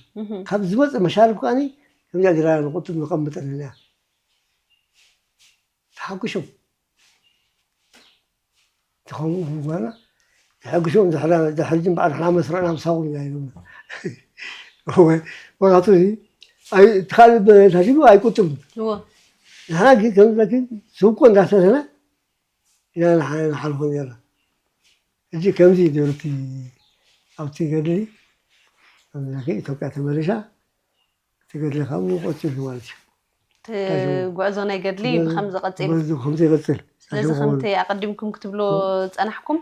ካብ ዝመጽእ መሻርፍ ከኣኒ ከምዚኣ ጌራ ንቁጥብ ንቐምጠን እያ። ተሓጉሾም ትኸውን ጓና ተሓጉሾም ድሕርጅን በዓል ሕና መስረና ምሳኹም ኢና ኢሎም። ወናቱ እቲ ካልእ ታሽጉ ኣይቁጥም። ንሕና ግን ከምዚ ሱብኮ እንዳሰተና ኢና ንሓልፎ ነርና። ሕጂ ከምዚ እዩ ነሩ እቲ ኣብቲ ገድሊ ኢትዮጵያ ተመሊሳ እቲ ገድሊ ካብኡ ቀፂሉ ማለት እዩ። እቲ ጉዕዞ ናይ ገድሊ ብከምዚ ቀፂሉ። በዚ ከምዚ ይቐፅል። ስለዚ ከምቲ ኣቐዲምኩም ክትብሎ ዝፀናሕኩም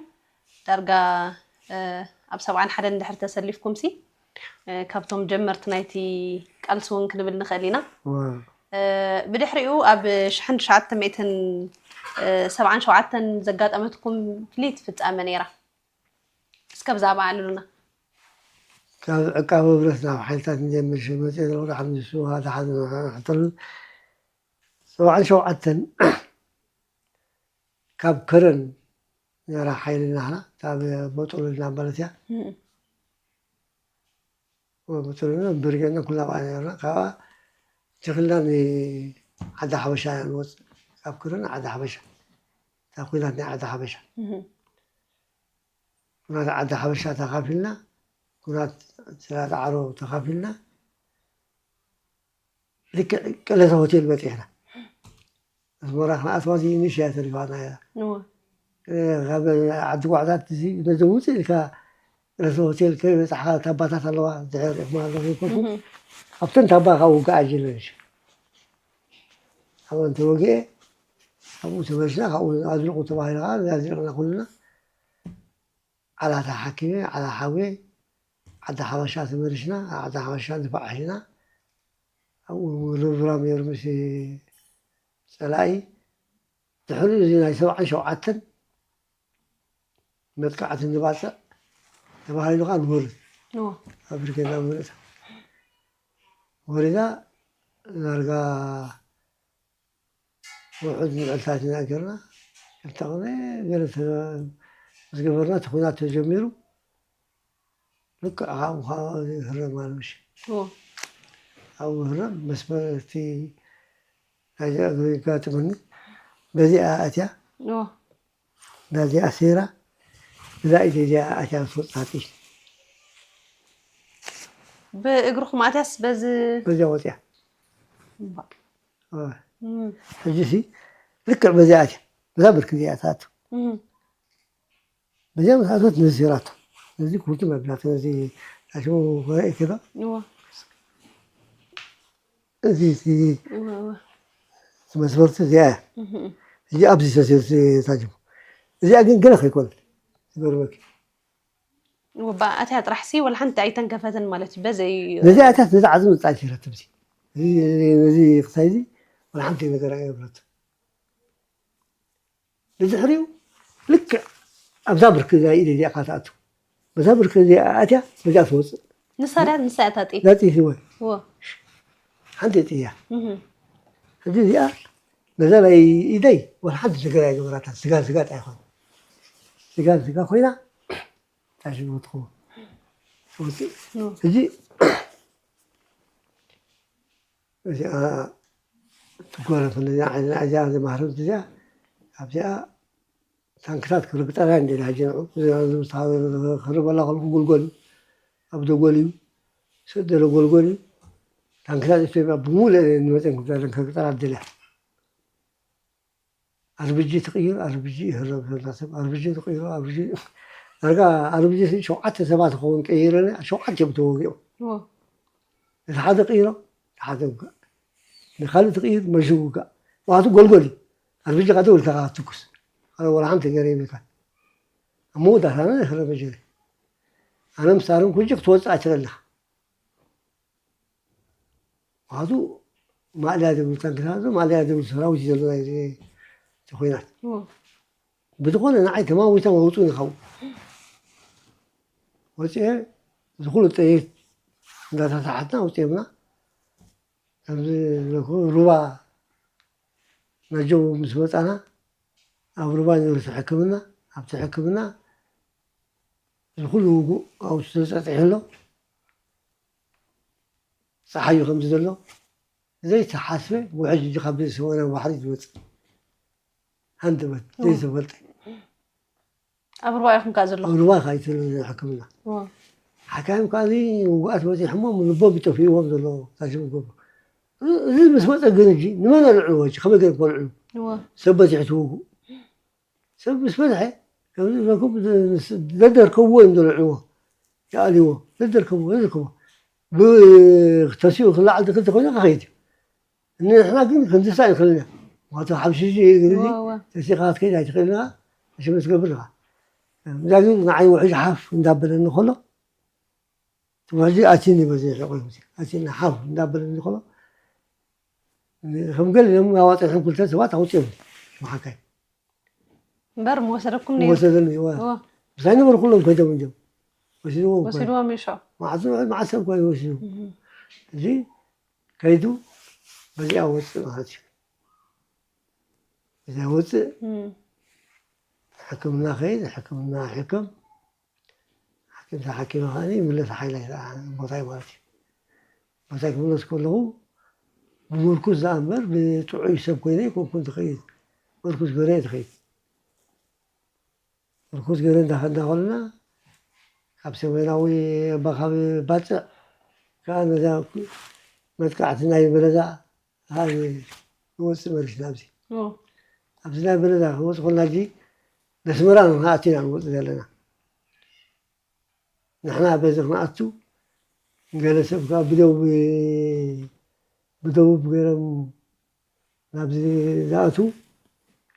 ዳርጋ ኣብ ሰብዓን ሓደን እንድሕር ተሰሊፍኩም ሲ ካብቶም ጀመርቲ ናይቲ ቃልሲ እውን ክንብል ንኽእል ኢና። ብድሕሪኡ ኣብ ሽሕን ትሽዓተ ሚእትን ሰብዓን ሸውዓተን ዘጋጠመትኩም ፍልይቲ ፍጻመ ነይራ። እስከ ብዛዕባ ኣዕልሉና። ካብ ዕቃበ ብረት ናብ ሓይልታት ንጀምር ሽመፀ ዘለኹ ደሓር ንሱ ደሓር ሕተል ሰብዓን ሸውዓተን ካብ ከረን ነራ ሓይሊ ናህና ካብ ቦጦሎና ማለት እያ። ቦጦሎና ብርጌና ኩላ ባዕላ ነርና። ካብኣ ጅግና ንዓዲ ሓበሻ ንወፅእ። ካብ ከረን ዓዲ ሓበሻ እታ ኩናት ናይ ዓዲ ሓበሻ ኩናት ዓዲ ሓበሻ ተኻፊልና፣ ኩናት ስራ ዳዕሮ ተኻፊልና፣ ልክዕ ቅለተ ሆቴል በፂሕና። ኣስመራ ክንኣትዋ እዚ ንእሽያ ተሪፋና እያ። ካብ ዓዲ ጓዕታት እዚ ነዚ ውፅእ ኢልካ ቅለተ ሆቴል ከይበፃሕካ ታባታት ኣለዋ፣ ድሕር ሪእኹማ ኣለኹም ይኮንኩም። ኣብተን ታባ ካብ ውግእ ኣጅለ ኣብኡ እንተወግኤ ኣብኡ ተመልስና፣ ካብኡ ኣዝልቑ ተባሂሉ ከዓ ኣዝልቕና ኩልና። ዓላ ተሓኪመ፣ ዓላ ሓውየ፣ ዓዲ ሓበሻ ተመሊስና፣ ዓዲ ሓበሻ ድፋዕ ሒዝና፣ ኣብኡ ርብራብ ነይሩ ምስ ጸላኢ። ድሕሪኡ እዚ ናይ ሰብዓን ሸውዓተን መጥቃዕቲ ንባጽዕ ተባሂሉ ከዓ ንወርድ። እዎ። ኣብ ብርጌድ ናብ ምእታ ወሪዳ ዳርጋ ውሑድ ምዕልታት ኢና ገርና። ክልተ ቅነ ገለ ተ-፣ ምስ ገበርና እቲ ኲናት ተጀሚሩ። ልክዕ ካብኡ ከዓ ይህረም ኣሎ ምሽ። እዎ። ኣብኡ ይህረም መስመር እቲ ናይዚ እግሪ ይጋጥመኒ። በዚኣ ኣትያ። እዎ። ናዚኣ ሴራ እዛ ኢደ እዚኣ ኣትያ ትወፅእ። ብእግርኹም ኣትያስ በዚ በዚኣ ወፅያ። እምባ። ኣዎ። እም። ሕጂ ሲ ልክዕ በዚኣ ኣትያ። በዛ ብርኪ እዚኣ ትኣቱ። እም። በዚኣ ምስ ኣትወት ነዚ ሴራቶ። ነዚ ኩርቱ መብላት፣ ነዚ ታሽሙ ኮነ ኢኬባ። እዎ። እዚ፣ እዚ እወ፣ እወ። እቲ መስፈርቲ እዚኣ እያ። እህ፣ እህ። እዚ ኣብዚ ተሰ-፣ ተታጅሙ። እዚኣ ግን ገለ ከይኮነት። ዝገርመኪ። እወ፣ ብኣትያ ጥራሕ ሲ ወላ ሓንቲ ኣይተንከፈትን ማለት እዩ። በዘይ ነዚ ኣትያት ነዚ ዓዝም ዝጣል ሴረት ትብዚ። እዚ፣ እዚ ክሳይ እዚ ወላ ሓንቲ ነገር ኣይገብረት። ብድሕሪኡ ልክዕ ኣብዛ ብርኪ እዛ ኢደ እዚኣ ካትኣቱ። በዛ ብርኪ እዚኣ ኣትያ፣ በዚኣ ትወፅእ። ንሳ ድያ፣ ንሳ እያ እታ ጥይት? እዛ ጥይት እወ። እወ። ሓንቲ ጥያ። እህ። ሕጂ እዚኣ፣ ነዛ ናይ ኢደይ፣ ወላ ሓንቲ ነገር ኣይገበራታ። ስጋ፣ ስጋ ጥራይ ይኾን። ስጋ፣ ስጋ ኮይና፣ ታሽሙ ትኸውን። ትወፅእ። እወ። ሕጂ፣ እዚኣ ትጎረፍ፣ እዚኣ ዓይኒ፣ እዚኣ፣ እዚኣ ማህረምቲ እዚኣ፣ ኣብዚኣ ታንክታት ክርግጠና እንደ ዳጀ፣ ክርበላ ከልኩ ጉልጎል እዩ፣ ኣብ ደጎል እዩ፣ ሰደለ ጎልጎል እዩ። ታንክታት ኢትዮጵያ ብምሉእ ንመጠን ክርግጠና ደልያ። ኣርብጂ ትቕይር፣ ኣርብጂ ይህረብ ዘላ ሰብ፣ ኣርብጂ ትቕይሮ፣ ኣርብጂ፣ ዳርጋ ኣርብጂ ሸውዓተ ሰባት ክኸውን ቀይረን፣ ሸውዓተ እዮም ተወጊኦም። እዎ። እቲ ሓደ ቅይሮ፣ እቲ ሓደ ውጋእ። ንኻልእ ትቕይር፣ መሹ ውጋእ። ዋቱ ጎልጎል እዩ። ኣርብጂ ካደ ውልካ ትኩስ። ኣነ ወላ ሓንቲ ገይረ ይብልካ። ኣብ መወዳእታ ኣነ ይህረብ መጀሪ። ኣነ ምስ ኣረምኩ ሕጂ ክትወፅእ ኣይትኽእልን ኢኻ። ምኽንያቱ ማእለያ ዘይብሉ ታንክታት ኣሎ፣ ማእለያ ዘይብሉ ሰራዊት እዩ ዘሎ ናይዚ፣ እቲ ኲናት። እዎ። ብዝኾነ ንዓይ ተማዊቶም ኣውፁኒ ካብኡ። ወፂኤ ዝኹሉ ጥይት እንዳተታሓትና ኣውፂኦምና። ከምዚ ዝበልኩ ሩባ ናጀው ምስ መፃና ኣብ ሩባ ነይሩ እቲ ሕክምና። ኣብቲ ሕክምና እዚ ኩሉ ውጉእ ኣብኡ ተፀፂሑ ኣሎ። ጸሓዩ ከምዚ ዘሎ ዘይተሓስበ ውሕጅ እጂ ካብ ሰማና ባሕሪ ዝወፅእ ሃንደበት ዘይተፈልጠ ኣብ ሩባ ኢኹም ከኣ ዘለኹም ኣብ ሩባ ካይትሉ ሕክምና ሓካይም ከዓ ውጉኣት በፂሕሞ ልቦም ይጠፍእዎም ዘሎ ታሽም ገቡ እዚ ምስ መፀ ግን እጂ ንመን ኣልዕልዎ እጂ ከመይ ገይሮም ከልዕሉ ሰብ በፂሑ ትውጉእ ሰብ ምስ በዝሐ ከምዚ ዝበልኩም ዘደርከብዎ እዮም ዘልዕልዎ ይኣልዎ ዘደርከብዎ ዘደርከብዎ ተሲኡ ክላዓል ክልተ ኮይና ክኸይድ እዩ ንሕና ግን ክንድሳ ይኽእልና ዋቶ ሓምሽሽ እግሪ ተሲኻ ክትከይድ ኣይትኽእልና ሽመ ትገብር ኢኻ እዛ ግን ንዓይ ውሕጅ ሓፍ እንዳበለኒ ከሎ ውሕጂ ኣቲኒ በዚ ቆይ ኣቲኒ ሓፍ እንዳበለኒ ከሎ ከም ገለ ሎም ኣዋፅሕን ክልተ ሰባት ኣውፅኦም መሓካይ እምበር ምወሰደኩም ነይሩ ወሰደኒ እዋ እዋ ምሳይ ነበሩ ኩሎም ኮይዶም እንዲም ወሲድዎም እኮ። ወሲድዎም እዩ ሽዑ መዓሱ መዓሰብ እኮ ወሲዱ እዚ ከይዱ በዚኣ ወፅእ ማለት እዩ እዚኣ ወፅእ ሕክምና ከይድ ሕክምና ሕክም ሓኪም ተሓኪመ ከዓኒ ይምለስ ሓይላ ይረኣ ቦታይ ማለት እዩ ቦታይ ክምለስ ከለኹ ብምርኩስ ዝኣ እምበር ብጥዑይ ሰብ ኮይነ ኣይኮንኩን ዝኸይድ ምርኩስ ገይረ እየ ዝኸይድ ምርኩስ ገይረ እንዳኸድና ከለና ካብ ሰሜናዊ ኣባኻቢ ባፅዕ ከዓ ነዛ መጥቃዕቲ ናይ በለዛ ንወፅእ መሪስና ኣብዚ ኣብዚ ናይ በለዛ ክንወፅእ ከለና ሕጂ ነስመራ ንክንኣቱ ኢና ንወፅእ ዘለና ንሕና በዚ ክንኣቱ ገለ ሰብ ከዓ ብደቡብ ብደቡብ ገይሮም ናብዚ ዝኣትዉ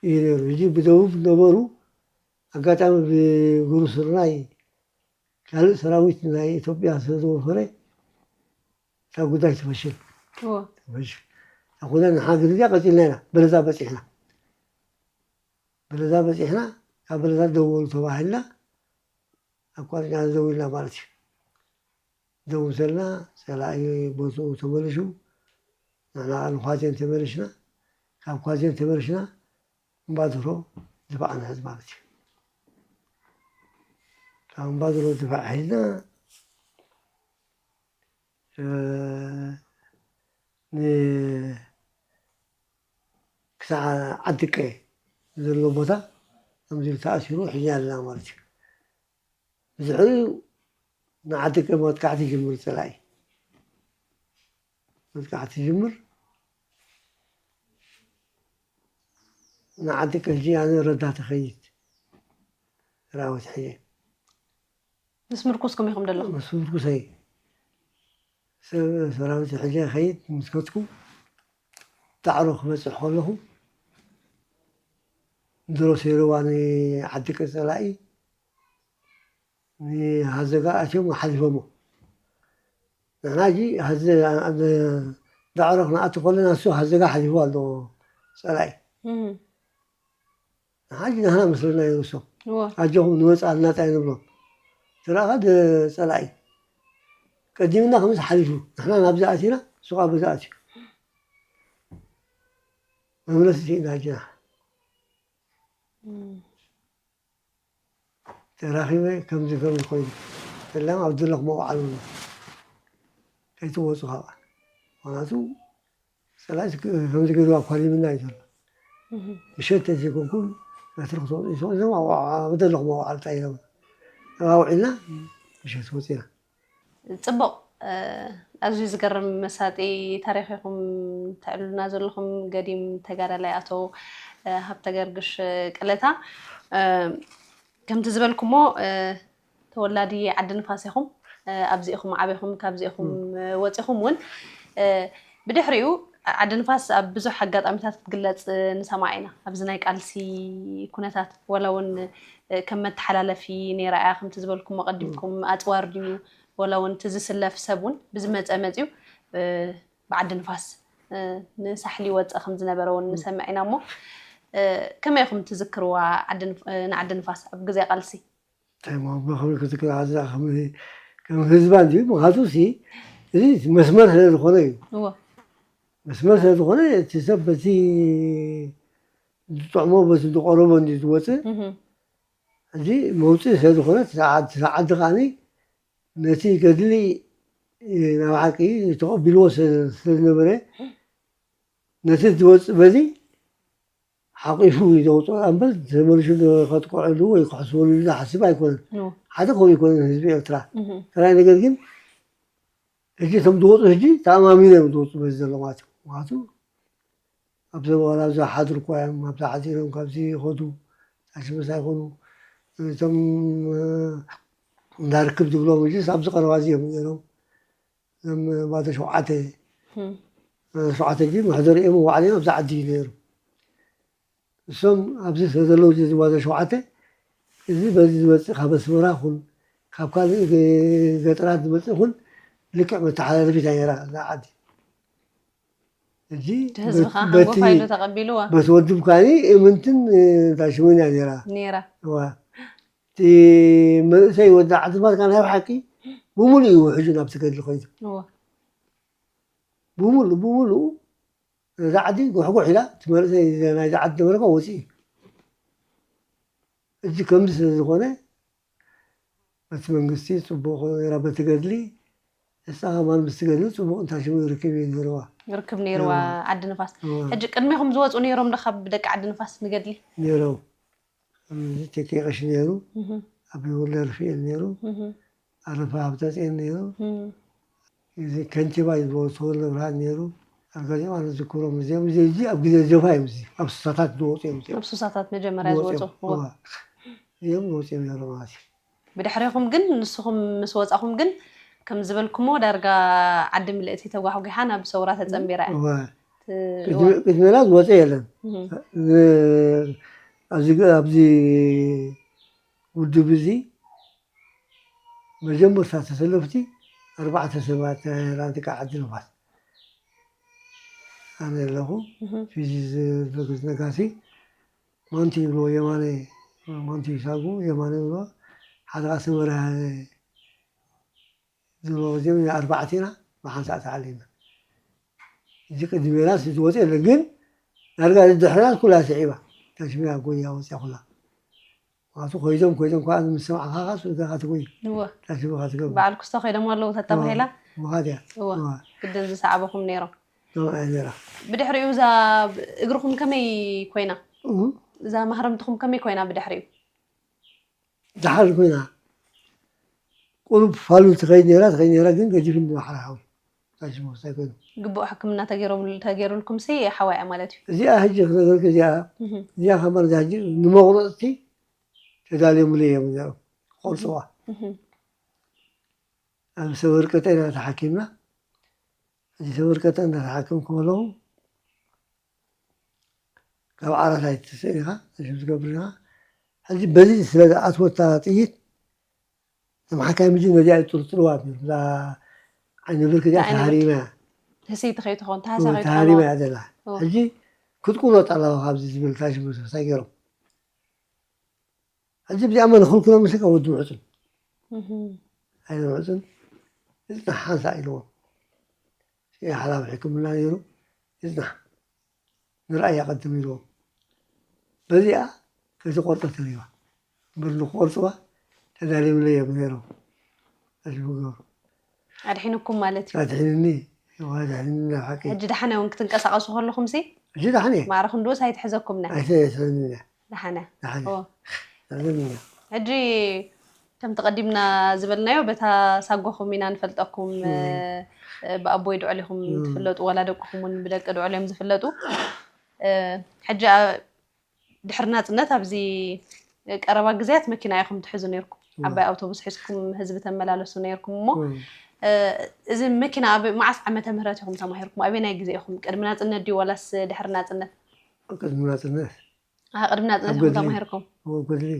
እዩ ነይሩ ሕጂ ብደቡብ ነበሩ ኣጋጣሚ ብጉሩስርናይ ካልእ ሰራዊት ናይ ኢትዮጵያ ስለዝወፈረ እታ ጉዳይ ትፈሽል ትፈሽል ኣኹና ንሓ ግዜ ቀፂልና ኢና በለዛ በፂሕና በለዛ በፂሕና ካብ በለዛ ደወሉ ተባሂልና ኣቋሪፅና ደው ኢልና ማለት እዩ። ደው እንተልና ፀላኢ ቦትኡ ተመሊሱ ንሕና ከዓ ንኳዜን ተመሊስና። ካብ ኳዜን ተመሊስና እምባድሮ ድፋዕ ንሕዝ ማለት እዩ። ካብ እምባድሮ ድፋዕ ሒዝና ክሳዕ ዓዲ ቀየ ዘሎ ቦታ ከምዚ ኢሉ ተኣሲሩ ሒዝና ኣለና ማለት እዩ። ብድሕሪኡ ንዓዲ ቀየ መጥቃዕቲ ይጅምር ፀላኢ። መጥቃዕቲ ይጅምር። ንዓዲ ቀየ ኣነ ረዳት እኸይድ ሰራዊት ሒዘ። ምስ ምርኩስኩም ኢኹም ዘለኹም? ምስ ምርኩሰይ ሰብ ሰራዊት ሕጂ ከይድ ምስ ከድኩ ዳዕሮ ክበፅሕ ከለኹ ድሮ ሰይርዋ ንዓዲ ቀየ ፀላኢ ንሃዘጋ ኣትዮም ሓሊፎሞ ንሕና ሕጂ ዳዕሮ ክንኣቱ ከለና እሱ ሃዘጋ ሓሊፉ ኣሎ ፀላኢ ንሓጂ ንሕና መስለና ይርሶም ኣጆኹም ንመፅእ ኣለና ፃይ ንብሎም ትረኻ ፀላኢ ቀዲምና ከምዚ ሓሊፉ ንሕና ናብዚ ኣቲና ሱቓ በዚ ኣትዩ መምለሲ ስኢና ሕጂ ንሕና ተራኺበ ከምዚ ከምዚ ኮይኑ ፈላም ኣብ ዘለኹ መውዓሉ ከይትወፁ ካብኣ ምክንያቱ ሰላስ ከምዚ ገይሩ ኣኳሊምና እዩ ዘሎ ምሸት ተዘይኮንኩም በትሪ ክትወፁ ይስቕ እዞም ኣብ ዘለኹ መውዓሉ ታይ ኢሎም ኣውዒልና ምሸት ወፂና ፅቡቕ ኣዝዩ ዝገርም መሳጢ ታሪኽ ኢኹም ተዕልሉና ዘለኹም ገዲም ተጋዳላይ ኣቶ ሃብተ ገርግሽ ቅለታ ከምቲ ዝበልኩሞ ተወላዲ ዓዲ ንፋስ ኢኹም ኣብዚኢኹም ዓቢኹም ካብዚኢኹም ወፂኹም እውን ብድሕሪኡ ዓዲ ንፋስ ኣብ ብዙሕ ኣጋጣሚታት ክትግለፅ ንሰማ ኢና ኣብዚ ናይ ቃልሲ ኩነታት ወላ እውን ከም መተሓላለፊ ነይራ እያ ከምቲ ዝበልኩም ኣቐዲምኩም ኣፅዋር ድዩ ወላ እውን እቲ ዝስለፍ ሰብ እውን ብዝመፀ መፅዩ ብዓዲ ንፋስ ንሳሕሊ ይወፅእ ከም ዝነበረ እውን ንሰምዕ ኢና እሞ ከመይ ኢኹም ትዝክርዋ ንዓዲ ንፋስ ኣብ ግዜ ቃልሲ? እንታይ ማማ ከመይ ክትዝክር ዓዛ ከም ህዝባ እንዲ ምክንያቱ ሲ እዚ መስመር ስለ ዝኾነ እዩ መስመር ስለ ዝኾነ እቲ ሰብ በቲ ዝጥዕሞ በቲ ዝቆረቦ እንዲ ዝወፅእ እዚ መውፅኢ ስለ ዝኾነ ዓዲ ከዓኒ ነቲ ገድሊ ናብ ሓቂ ተቐቢልዎ ስለ ዝነበረ ነቲ ዝወፅእ በዚ ሓቂፉ እዩ ዘውፅኦ እምበር ተመልሱ ከጥቅዐሉ ወይ ክሕስበሉ ዝሓስብ ኣይኮነን። ሓደ ከምኡ ይኮነን ህዝቢ ኤርትራ። ጥራይ ነገር ግን ሕጂ እቶም ዝወፁ ሕጂ ተኣማሚኖም እዮም ዝወፁ በዚ ዘሎ ማለት እዩ። ምክንያቱ ኣብ ዘበላ ኣብዚ ሓድር እኳ እዮም ኣብዚ ሓዲሮም ካብዚ ይኸዱ ታሽመስ ኣይኮኑ። እቶም እንዳ ርክብ ዝብሎም ሕጂስ ኣብዚ ቀረባ እዚ እዮም ነይሮም። እዞም ባዶ ሸውዓተ ባዶ ሸውዓተ ሕጂ መሕደሪኦም ባዕሎም ኣብዚ ዓዲ እዩ ነይሩ። እሶም ኣብዚ ስለ ዘለዉ እዚ ባዶ ሸውዓተ እዚ በዚ ዝመፅእ ካብ ኣስመራ ኩን ካብ ካልእ ገ- ገጠራት ዝመፅእ ኩን ልክዕ መተሓላለፊት ነይራ እዛ ዓዲ። ሕጂ እቲ ህዝቢ በ- ከዓ በቲ- ሓንጎፋ ኢሉ ተቐቢልዋ በቲ ወድብ ካኒ እምንትን ታሽሙን እያ ነይራ። ነይራ። እዋ። እቲ መንእሰይ ወዲ ዓድማት ካን ናይ ሓቂ ብምሉእ እዩ ውሕጁ ናብቲ ገድሊ ኮይኑ እዋ። ብምሉእ ብምሉእ እዛ ዓዲ ጉሕጉሕ ኢላ እቲ መንእሰይ ናይዛ ዓዲ ነበረካ ወፂኡ እዩ። እዚ ከምዚ ስለ ዝኾነ በቲ መንግስቲ ፅቡቕ ራ በቲ ገድሊ እሳ ከማን ምስቲ ገድሊ ፅቡቕ እንታይ ሽሙ ርክብ እዩ ነይርዋ። ርክብ ነይርዋ። ዓዲ ንፋስ። እዋ። ሕጂ ቅድሜኹም ዝወፁ ነይሮም ዶ ካብ ደቂ ዓዲ ንፋስ ንገድሊ? ነይሮም። ከምዚ ቴኬ ቀሺ ነይሩ። ኣብ ወልደ ርፍኤል ነይሩ። ኣረፋ ሃብተፅዮን ነይሩ። እዚ ከንቲባ እዩ ዝበሉ ተወልደ ብርሃን ነይሩ። ኣብ ጋዜጣ ዝዝክሮም እዚኦም እዚ እዚ ኣብ ግዜ ጀብሃ እዮም እዚ ኣብ ስሳታት ዝወፁ እዮም እዚኦም። ኣብ ስሳታት መጀመርያ ዝወፁ። ዝወፁ እዮም። እዋ። እዋ። እዚኦም ዝወፁ እዮም ነይሩ ማለት እዩ። ብድሕሬኹም ግን ንስኹም ምስ ወፃኹም ግን ከም ዝበልኩሞ ዳርጋ ዓዲ ምልእቲ ተጓሕጒሓ ናብ ሰውራ ተፀንቢራ እያ። እዋ። እቲ ቅድሚ- ቅድሜና ዝወፀ የለን። እህ። ን- ኣብዚ ግ- ኣብዚ ውድብ እዚ መጀመርታ ተሰለፍቲ ኣርባዕተ ሰባት ናይ ኣትላንቲካ ዓዲ ንፋስ ኣነ ኣለኹ። እህ። ፊዚ ዝመግዝ ነጋሲ ማንቲ ይብሎ የማነ ማንቲ ይሳጉ የማነ ይብሎ ሓደ ኣሰመራ ዝብሎ እዚኦም ኣርባዕተ ኢና ብሓንሳእ ተዓሊምና። እዚ ቅድሜና ዝወፀ የለን ግን ዳርጋ ዝድሕርና ኩላ ስዒባ ታሽሚያ ጎያ ወፅያ ኩላ ማቱ ኮይዞም ኮይዞም ከዓ ምስ ሰማዕካ ከዓ ስእልካ ትጎይ እወ። ታሽምካ ትገብር በዓል ኩስቶ ከይዶም ኣለዉ ተተባሂላ ምኻድ እያ እወ። እወ። ግድን ዝሰዓበኹም ነይሮም ከምኣ እያ ነይራ ብድሕሪኡ እዛ እግርኹም ከመይ ኮይና እሁ። እዛ ማህረምትኹም ከመይ ኮይና ብድሕሪኡ ደሓር ኮይና ቁሩብ ፋሉል ትኸይድ ነይራ ትኸይድ ነይራ ግን ገዲፍኒ ባሕሪ ሓው ታሽሞ እንታይ ኮይኑ ግቡእ ሕክምና ተገይሮም- ተገይሩልኩም ሲ ሓዋያ ማለት እዩ እዚኣ ሕጂ ክነገርክ እዚኣ እህም፣ እዚኣ ከማን እዛ ሕጂ ንመቑረፅቲ ተዳልዮምሉ እዮም እዚኦም ክቆርፅዋ እህም። ኣብ ሰበርቀጠ ኢና ተሓኪምና ሕጂ ሰበርቀጠ እንዳተሓከምኩ ከለኹ ካብ ዓራት ኣይትስእን ኢኻ፣ ሕጂ ትገብር ኢኻ። ሕጂ በዚ ስለ ዝኣትወታ ጥይት፣ እቶም ሓካይም ሕጂ ነዚኣ ይጥርጥርዋ ነይሮም። እዛ ዓይኒ ብርክ እዚኣ ዓይኒ ብርክ። ተሃሪማ እያ። ህስይቲ ከይትኸውን፣ ተሃሳ እወ፣ ከይትኸውን። ተሃሪማ እያ ዘላ። እወ። ሕጂ ክትቁረጥ ኣለዋ ካብዚ ዝብል ታሽሙ ተሳጊሮም። ሕጂ ብዚኣ መን ክልክሎም ምስካ ወዲ ምዕፁን። እህ። ዓይኒ ምዕፁን። እዚ ሓንሳ ኢልዎም። ሓላፊ ሕክምና ነይሩ። ይፅናሕ ንርኣያ ቀድም ኢልዎም በዚኣ ከይተቆርፀ ተሪባ እምበር ንክቆርፅዋ ተዳልዮምለ እዮም ነይሮም ኣዝቡ ገብሩ ኣድሒኑኩም ማለት እዩ ኣድሒንኒ ኣድሒንኒ ናብ ሓቂ ሕጂ ደሓነ እውን ክትንቀሳቀሱ ከለኹም ሲ ሕጂ ደሓነ ማዕረ ክንድኡስ ኣይትሕዘኩም ና ኣይትሕዘኒ ደሓነ ደሓነ ሕጂ ከም ተቐዲምና ዝበልናዮ በታ ሳጎኹም ኢና ንፈልጠኩም ብኣቦይ ድዑል ኢኹም ትፍለጡ ዋላ ደቅኹም እውን ብደቂ ድዑል እዮም ዝፍለጡ ሕጂ ድሕሪ ናፅነት ኣብዚ ቀረባ ግዜያት መኪና ኢኹም ትሕዙ ነርኩም ዓባይ ኣውቶቡስ ሒዝኩም ህዝቢ ተመላለሱ ነርኩም እሞ እዚ መኪና ኣብ መዓስ ዓመተ ምህረት ኢኹም ተማሂርኩም ኣበይ ናይ ግዜ ኢኹም ቅድሚ ናፅነት ድዩ ዋላስ ድሕሪ ናፅነት ቅድሚ ናፅነት ኣሃ ቅድሚ ናፅነት ኢኹም ተማሂርኩም? እዎ ጎድሊ።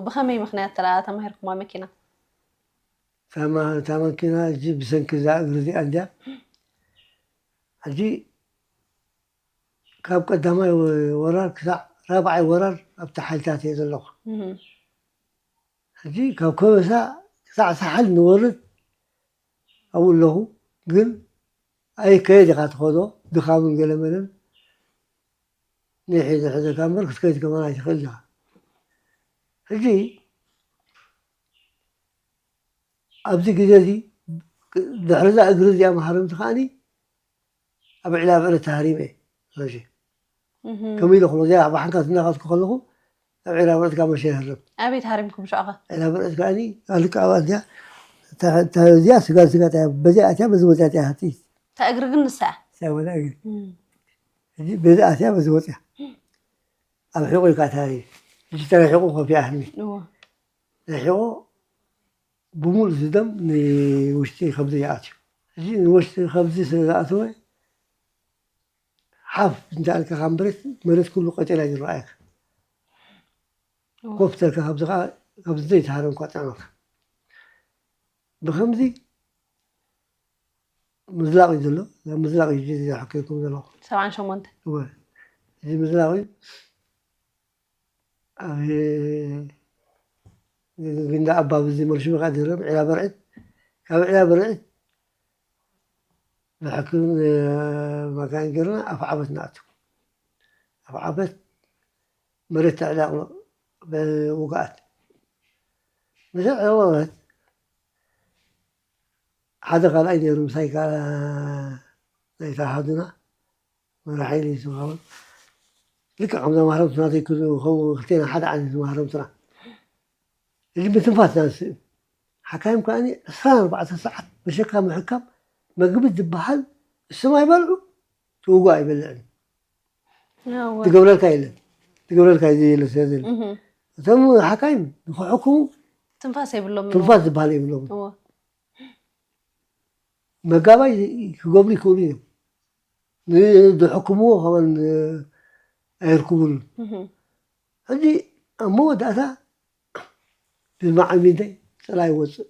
ብኸመይ ምኽንያት ተራ ተማሂርኩማ መኪና? እታ መኪና እጂ ብሰንኪ እዛ እግሪ እዚኣ እንድያ። ሕጂ ካብ ቀዳማይ ወራር ክሳዕ ራብዓይ ወራር ኣብቲ ሓይልታት እየ ዘለኹ። ሕጂ ካብ ከበሳ ክሳዕ ሳሕል ንወርድ ኣብኡ ኣለኹ። ግን ኣይከየድ ኢኻ ትኸዶ ድኻምን ገለመለን ኒሕ እዩ ዝሕዘካ እምበር ክትከይድ ከማን ኣይትኽእል ኢኻ። ሕጂ ኣብዚ ግዜ እዚ ድሕሪ እዛ እግሪ እዚኣ መሃረምቲ ከዓኒ ኣብ ዒላ ብዕሪ ተሃሪመ እየ። ስለዚ ከምኡ ኢለ ክሎ እዚኣ ብሓንካት እናኸድኩ ከለኹ ኣብ ዒላ ብዕሪ ካብ መሸ ይሃርም። ኣበይ ተሃሪምኩም ሽዑ ኸ? ዒላ ብዕሪ ከዓኒ ኣልካ ኣብኣ እዚኣ እዚኣ ስጋ ስጋ እያ። በዚኣ ኣትያ በዚ ወፂኣ እያ። ሃቲ እታ እግሪ ግን ንሳ እያ። ሳይ ወላ እግሪ እዚ በዚ ኣትያ በዚ ወፂኣ ኣብ ሕቆ እዩ ከዓ ተሃሪመ። እዚ ተረሒቁ ኮፍ ይኣህልኒ። እዎ። ርሒቑ ብምሉእ ዝደም ንውሽጢ ከብዲ ይኣትዩ። እዚ ንውሽጢ ከብዲ ስለ ዝኣተወ ሓፍ እንተኣልካ ካብ መሬት መሬት ኩሉ ቀጢላ እዩ ዝረኣየካ። ኮፍ ተልካ ካብዚ ከዓ ካብዚ ዘይተሃረምካ ጥዕመካ። ብከምዚ ምዝላቕ እዩ ዘሎ። ናብ ምዝላቕ እዩ ሕክምኩም ዘለኹ። ሰብዓን ሸሞንተ እወ፣ እዚ ምዝላቕ እዩ። ኣብ ግንዳ ኣባብ እዚ መልሽሚ ከዓ ዝረብ ዒላ በርዒት ካብ ዒላ በርዒት ብሕክም መካን ገርና ኣፍ ዓበት ንኣቱ። ኣፍ ዓበት መሬት ተዕላቕሎ ብውግኣት ምስ ዕለት ሓደ ካልኣይ ነይሩ ምሳይ ናይታ ሓዱና መራሒ ኢለ ዝኸውን ልክዕ ከምዛ ማህረምትና ዘይክሉ ክልቴና ሓደ ዓይነት ማህረምትና እዚ ምትንፋስ ዳንስ ሓካይም ከዓኒ ዕስራን ኣርባዕተን ሰዓት መሸካ ምሕካም መግቢ ዝበሃል እሱም ኣይበልዑ ትውጉ ኣይበልዕን ትገብረልካ የለን ትገብረልካ የለ ስለዘለ እቶም ሓካይም ንክሕክሙ ትንፋስ የብሎም ትንፋስ ዝበሃል የብሎም መጋባይ ክገብሩ ይክእሉ እዮም ዝሕክምዎ ከመን ኣይርክቡሉ ሕጂ ኣብ መወዳእታ ብማዕሚደ ፀላ ይወፅእ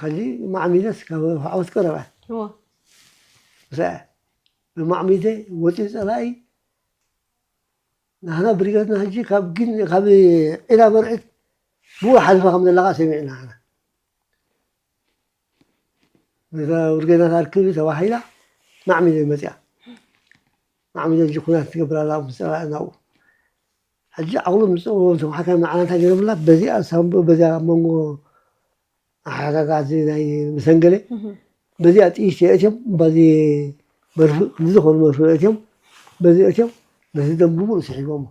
ከዚ ማዕሚደስ ካብ ዓወት ቀረባ ብማዕሚደ ወፂኡ ፀላኢ ናህና ብሪገድና ሕጂ ካብ ዒላ መርዒት ብኡ ሓልፋ ከም ዘለካ ሰሚዕና ብርጌዳት ኣርክብ ተባሂላ ማዕሚደ መፅያ ማዕሚደ ሕጂ ኩናት ትገብር ኣላ ምስ ፀላኢ ናብኡ ሕጂ ዓቕሉ ምስ ፀወ ተማሓካሪ ንዓና እንታይ ገይሮምላ በዚኣ ሳምቦ በዚኣ መንጎ ኣሓጋጋዚ ናይ መሰንገለ በዚኣ ጥይት የእትዮም በዚ መርፍእ ዝኾኑ መርፍእ የእትዮም በዚ እትዮም ነዚ ደም ብምሉእ ስሒቦሞ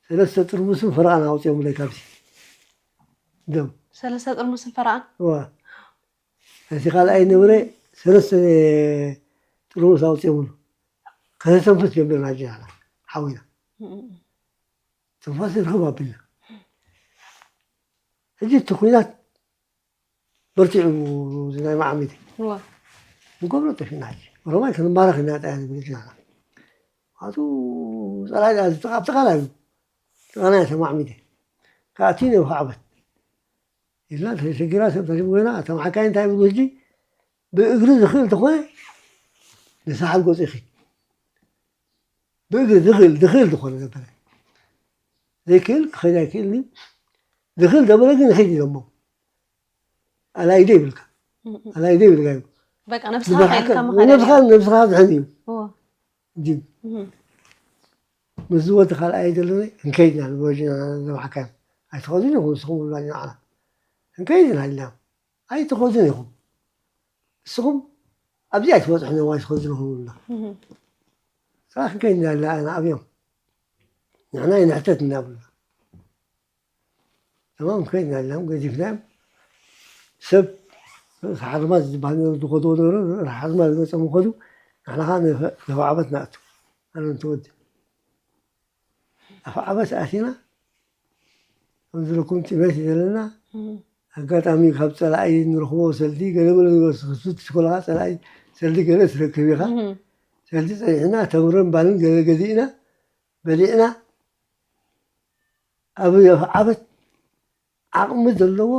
ሰለስተ ጥርሙስን ፈረቓን ኣውፅኦምለይ ካብዚ ደም ሰለስተ ጥርሙስን ፈረቓን እዋ እቲ ካልኣይ ነበረ ሰለስተ ጥርሙስ ኣውፅኦምሉ ከተተንፍስ ጀሚርና ጅናና ሓዊና ትንፋስ ርክብ ኣቢልና ሕጂ እቲ ኩናት በርቲዑ ናይ መዓሚት ንገብሮ ጠፊና ሕጂ ሮማይ ክንማረኽ ኢና ጣያ ንብል ጅናና ኣቱ ፀላይ ኣብ ጥቓና እዩ ጥቓና እያ ተማዕሚተ ከኣቲ ነብካ ዓበት ኢልና ተሸጊራ ሰብ ተሽጎና እቶም ሓካይ እንታይ ይብሉ ሕጂ ብእግሪ ዝኽእል ተኾነ ንሳሓል ጎፂ ይኽእል ብእግሪ ዝኽእል ዝኽእል ዝኾነ ነበረ ዘይክእል ክኸይድ ኣይክእል ዝኽእል ነበረ ግን ይኽእል ኢሎሞ ኣላይደ ይብልካ ኣላይደ ይብልካ እዩ ነብስኻ ነብስኻ ዝሕን እዩ ጅብ ምስ ዝወዲ ካልኣይ ዘለኒ እንከይድና ንወጅና ዘብሓካዮም ኣይትኸዱን ኢኹም ንስኹም ብላ ንዓና እንከይድና ኢልና ኣይትኸዱን ኢኹም ንስኹም ኣብዚ ኣይትበፅሑ ነዋ ኣይትኸዱን ኢኹም ብላ ስራሕ እንከይድና ኢልና ንኣብዮም ንሕና ይንሕተት እናብልና ተማም ከይድና ኢልና ገዲፍናዮም ሰብ ሓርማዝ ዝበሃል ዝኸድዎ ነበሩ ሓርማዝ ገፆም ከዱ ንሕና ከዓ ነፋዓበት ንኣቱ ኣነ እንትወዲ ኣፋዓበት ኣቲና ከምዝለኩም ጥሜት ዘለና ኣጋጣሚ ካብ ፀላኢ ንረኽቦ ሰልዲ ገለመለ ዝወስድ ስኮላ ፀላኢ ሰልዲ ገለ ትረክብ ኢኻ ሰልዲ ፀኒሕና ተምረን ባልን ገለ ገዚእና በሊዕና ኣብ ዓበት ዓቕሚ ዘለዎ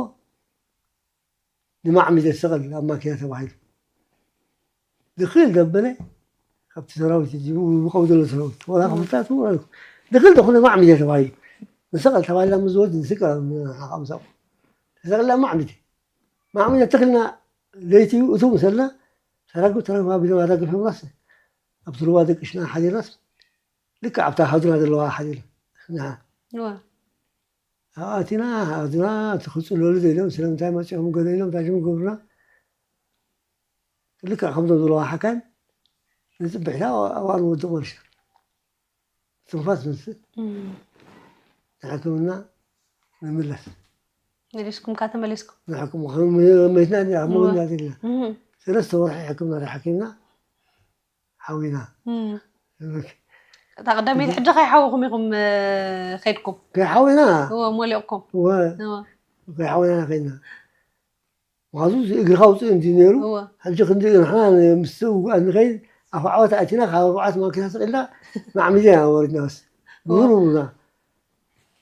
ንማዕሚደ ሰቐል ኣብ ማኪና ተባሂሉ ዝኽእል ዘበለ ካብቲ ሰራዊት ዝብቀው ዘሎ ሰራዊት ወላ ክፍልታት ዝኽእል ዝኾነ ማዕሚደ ተባሂሉ ንሰቐል ተባሂልና ምስ ዝወድ ንስቀል ንሓቃ ምሳቑ ተሰቐልና ማዕሚደ ማዕሚደ ተኽልና ለይቲ እቱ ምሰልና ሰራጉ ተረፋ ቢሎም ኣራግፎምናስ ኣብቲ ሩባ ደቅሽና ሓዲርናስ ልክዕ ኣብታ ሃዱና ዘለዋ ሓዲርና ኣብኣቲና ኣብዚና እቲ ክፅለሉ ዘይሎም ስለምንታይ መፂኦም ገለ ኢሎም እንታይ ሽም ገብሩና። ልክዕ ከምዞም ዘለዋ ሓካይም ንፅብሕታ ኣብኣ ንወድቕ ወልሽና ትንፋስ ንስእ ንሕክምና ንምለስ። መሊስኩም ካ ተመሊስኩም? ንሕክም መትና ሞትና ኢልና ሰለስተ ወርሒ ሕክምና ተሓኪምና ሓዊና። እታ ቀዳመይቲ ሕጂ ከይሓወኹም ኢኹም ከይድኩም? ከይሓዊና እወ ሞሊቕኩም? እወ ከይሓዊና ከይድና። ምክንያቱ እግርኻ ውፅእ እንዲ ነይሩ ሕጂ ክንዲ ንሕና ምስ ውጉኣት ንኸይድ ኣብ ዓወት ኣቲና ካብ ኣርባዕተ ማኪና ስቕ ኢልና ማዕሚድና ኢና ወሪድና። በስ ብሩሩና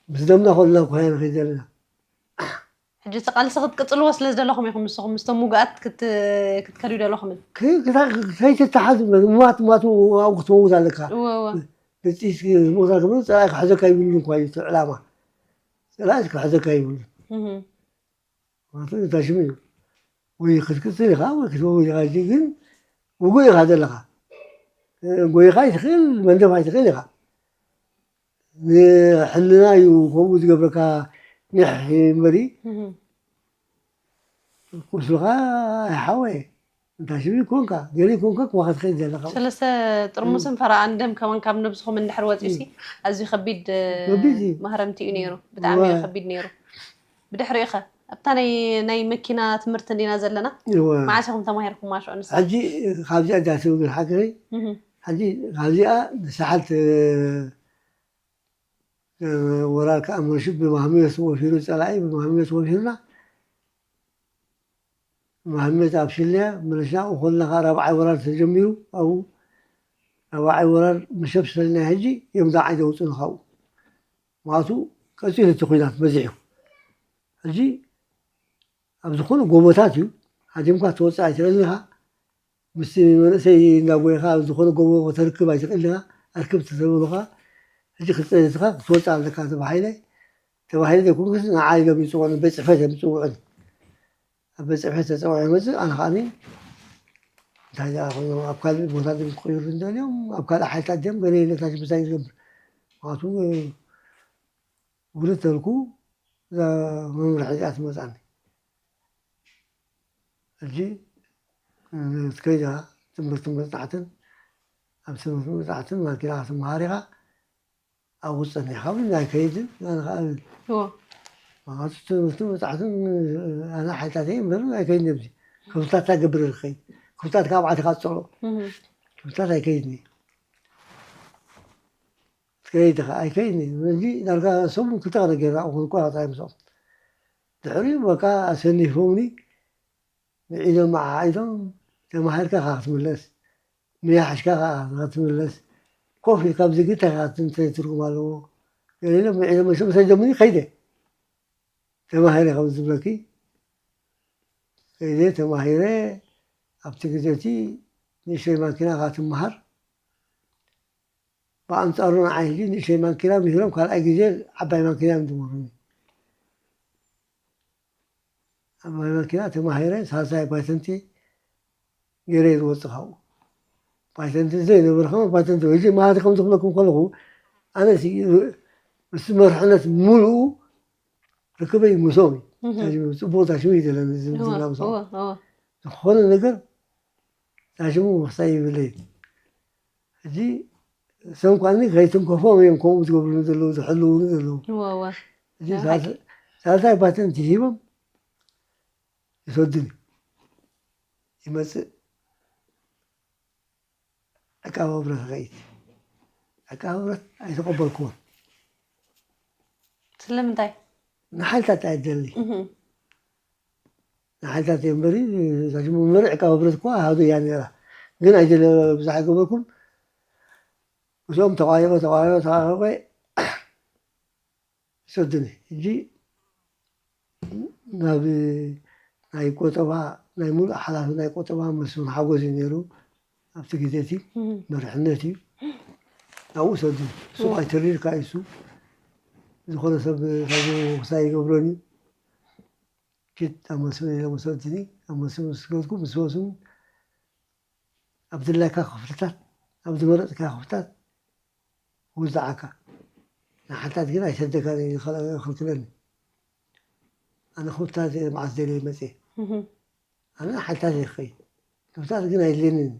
ምስ ደምና ከለና ኮያ ንኸይድ ዘለና። ሕጂ እቲ ቃልሲ ክትቅፅልዎ ስለ ዝደለኹም ኢኹም ንስኹም ምስቶም ውጉኣት ክትከዱ ደለኹምን? ከይትተሓዝ ማት ማት ኣብኡ ክትመውት ኣለካ። ንጢስ ሞታ ክብል ፀላኢ ክሕዘካ ይብሉ እንኳ እዩ እቲ ዕላማ። ፀላኢ ክሕዘካ ይብሉ። እታ ሽም እዩ ወይ ክትቅፅል ኢኻ ወይ ክትመውት ኢኻ። ሕጂ ግን ውጉእ ኢኻ ዘለኻ። ጎይኻ ኣይትኽእል መንደፍ ኣይትኽእል ኢኻ። ንሕልና እዩ ከምኡ ዝገብረካ። ኒሕ እምበሪ ቁስልኻ ኣይሓወየ እንታይ ሽም ይኮንካ ገለ ይኮንካ ክዋኻ ትኸይድ ዘለኻ። ሰለስተ ጥርሙስን ፈረቓን ደም ከማን ካብ ነብስኹም እንድሕር ወፂኡሲ ኣዝዩ ከቢድ ከቢድ እዩ። ማህረምቲ እዩ ነይሩ። ብጣዕሚ እዩ እወ። ከቢድ ነይሩ። ብድሕሪኡ ኸ ኣብታ ናይ ናይ መኪና ትምህርቲ እንዲና ዘለና እወ። መዓስ ኢኹም ተማሂርኩም ማሽዑ ንስ? ሕጂ ካብዚኣ ዳስብ ግን ሓገረይ ሕጂ ካብዚኣ ንሳሓት ወራር ከዓ መርሹ ብማህሚዮ ተወፊሩ ፀላኢ ብማህሚዮ ተወፊሩና ማህሚዮ ኣብ ሽልያ መለስና እኮልና ከዓ ራብዓይ ወራር ተጀሚሩ ኣብኡ ራብዓይ ወራር መሸብ ሰልና ሕጂ እዮም ዳዓይ ዘውፅኡና ካብኡ ማቱ ቀፂሉ እቲ ኩናት በዚሑ ሕጂ ኣብ ዝኾነ ጎቦታት እዩ ሃዲምካ ትወፅእ ኣይትኽእልን ኢኻ። ምስቲ መንእሰይ እንዳጎይኻ ኣብ ዝኾነ ጎቦ ከተርክብ ኣይትኽእልን ኢኻ። ኣርክብ ተተበሉኻ ሕጂ ክትፀንትኻ ክትወፅእ ኣለካ ተባሂለ ተባሂለ ዘይኮንኩስ ንዓይ ኢሎም ይፅውዑኒ ቤት ፅሕፈት እዮም ዝፅውዑኒ። ኣብ ቤት ፅሕፈት ተፀውዐ ይመፅእ ኣነ ከዓኒ እንታይ ደኣ ኮይኖም ኣብ ካልእ ቦታ ድም ክቕይሩ እንደልዮም ኣብ ካልእ ሓይልታት ድም ገለ ኢለ ታሽ ምሳይ ዝገብር ምክንያቱ ውርድ ተልኩ እዛ መምርሒ እዚኣ ትመፃኒ ሕጂ ትከይዳ ትምህርቲ መፅናዕትን ኣብ ትምህርቲ መፅናዕትን ማኪና ክትመሃር ኢኻ ኣብኡ ፀኒሕካ እውን ኣይከይድን ኣነ ከዓ እወ። ትምህርቲ መፅናዕትን ኣነ ሓይልታት እየ እምበር ኣይከይድን ኣብዚ ክፍልታት እንታይ ገብር ዝኸይድ ክፍልታት ካብ ዓዲ ካፅዕሮ እህ። ክፍልታት ኣይከይድን እየ ትከይድ ኢኻ ኣይከይድን እየ እዚ ዳርጋ ሰሙን ክልተ ቀነ ጌርና እኹ ንቆራጣ ምስኦም ድሕሪኡ በቃ ኣሰኒፎምኒ ንዒዶም መዓዒዶም ተማሂርካ ኢኻ ክትምለስ ምያሕሽካ ኢኻ ክትምለስ ኮፍ ኢልካ ኣብዚ ግታ ኢኻ ትንተ ትርጉም ኣለዎ ገለ ኢሎም ንዒዶም መሸም ሰደሙኒ ከይደ ተማሂረ ከም ዝብለኪ ከይደ ተማሂረ ኣብቲ ግዜ እቲ ንእሽተይ ማኪና ኢኻ ትመሃር ብኣንፃሩ ንዓይ ሕጂ ንእሽተይ ማኪና ምሂሮም ካልኣይ ግዜ ዓባይ ማኪና እዮም ዝምህሩኒ ዓባይ ማኪና ተማሂረ ሳልሳይ ፓይተንቲ ገይረ እየ ዝወፅእ ካብኡ ፓይተንቲ ዘይነበረ ከማ ፓይተንቲ ሕጂ ማሃቲ ከም ዝኽለኩም ከለኹ ኣነ ምስ መርሕነት ሙሉኡ ርክበይ ምሶም እዩ ፅቡቅ ታሽሙ እዩ ዘለኒ ዝምድና ምሶም ዝኾነ ነገር ታሽሙ ምኽሳይ ይብለይ ሕጂ ሰም ኳኒ ከይትንከፎም እዮም ከምኡ ዝገብሩኒ ዘለዉ ዝሕልውኒ ዘለዉ እወ እወ እዚ ናይ ሓቂ። ሳልሳይ ሳልሳይ ፓተንት ሂቦም ይሰዱኒ ይመፅእ ዕቃበ ብረት ከይድ ዕቃበ ብረት ኣይተቀበልኩዎን ስለምንታይ ንሓይልታት ኣይደሊ እህ። ንሓይልታት እየ እምበሪ እዛ ሽሙ እምበሪ ዕቃበ ብረት እኳ ሃዱ እያ ነራ ግን ኣይደለ ብዙሕ ኣይገበርኩን እዚኦም ተቋሪቆ ተቋሪቆ ተቋሪቆ ይሰዱኒ ሕጂ ናብ ናይ ቆጠባ ናይ ሙሉእ ሓላፊ ናይ ቆጠባ መስፍን ሓጎስ እዩ ነይሩ ኣብቲ ግዜ እቲ መርሕነት እዩ ናብኡ ሰዱኒ እሱ ኣይተሪርካ እዩ እሱ ዝኾነ ሰብ ካብ ክሳይ ይገብረን እዩ ኪድ ኣብ መስፍን ኢሎም ወሰዱኒ ኣብ መስፍን ምስ ገዝኩ ምስ ወስኑ ኣብ ድላይካ ክፍልታት ኣብ ዝመረፅካ ክፍልታት ውዛዓካ ንሓንታት ግን ኣይሰደካን እዩ ዝኸልክለኒ ኣነ ክብታት እየ መዓስ ደልየ መፅየ። ኣነ ሓይልታት እየ ክኸይድ። ክብታት ግን ኣይድልየንን።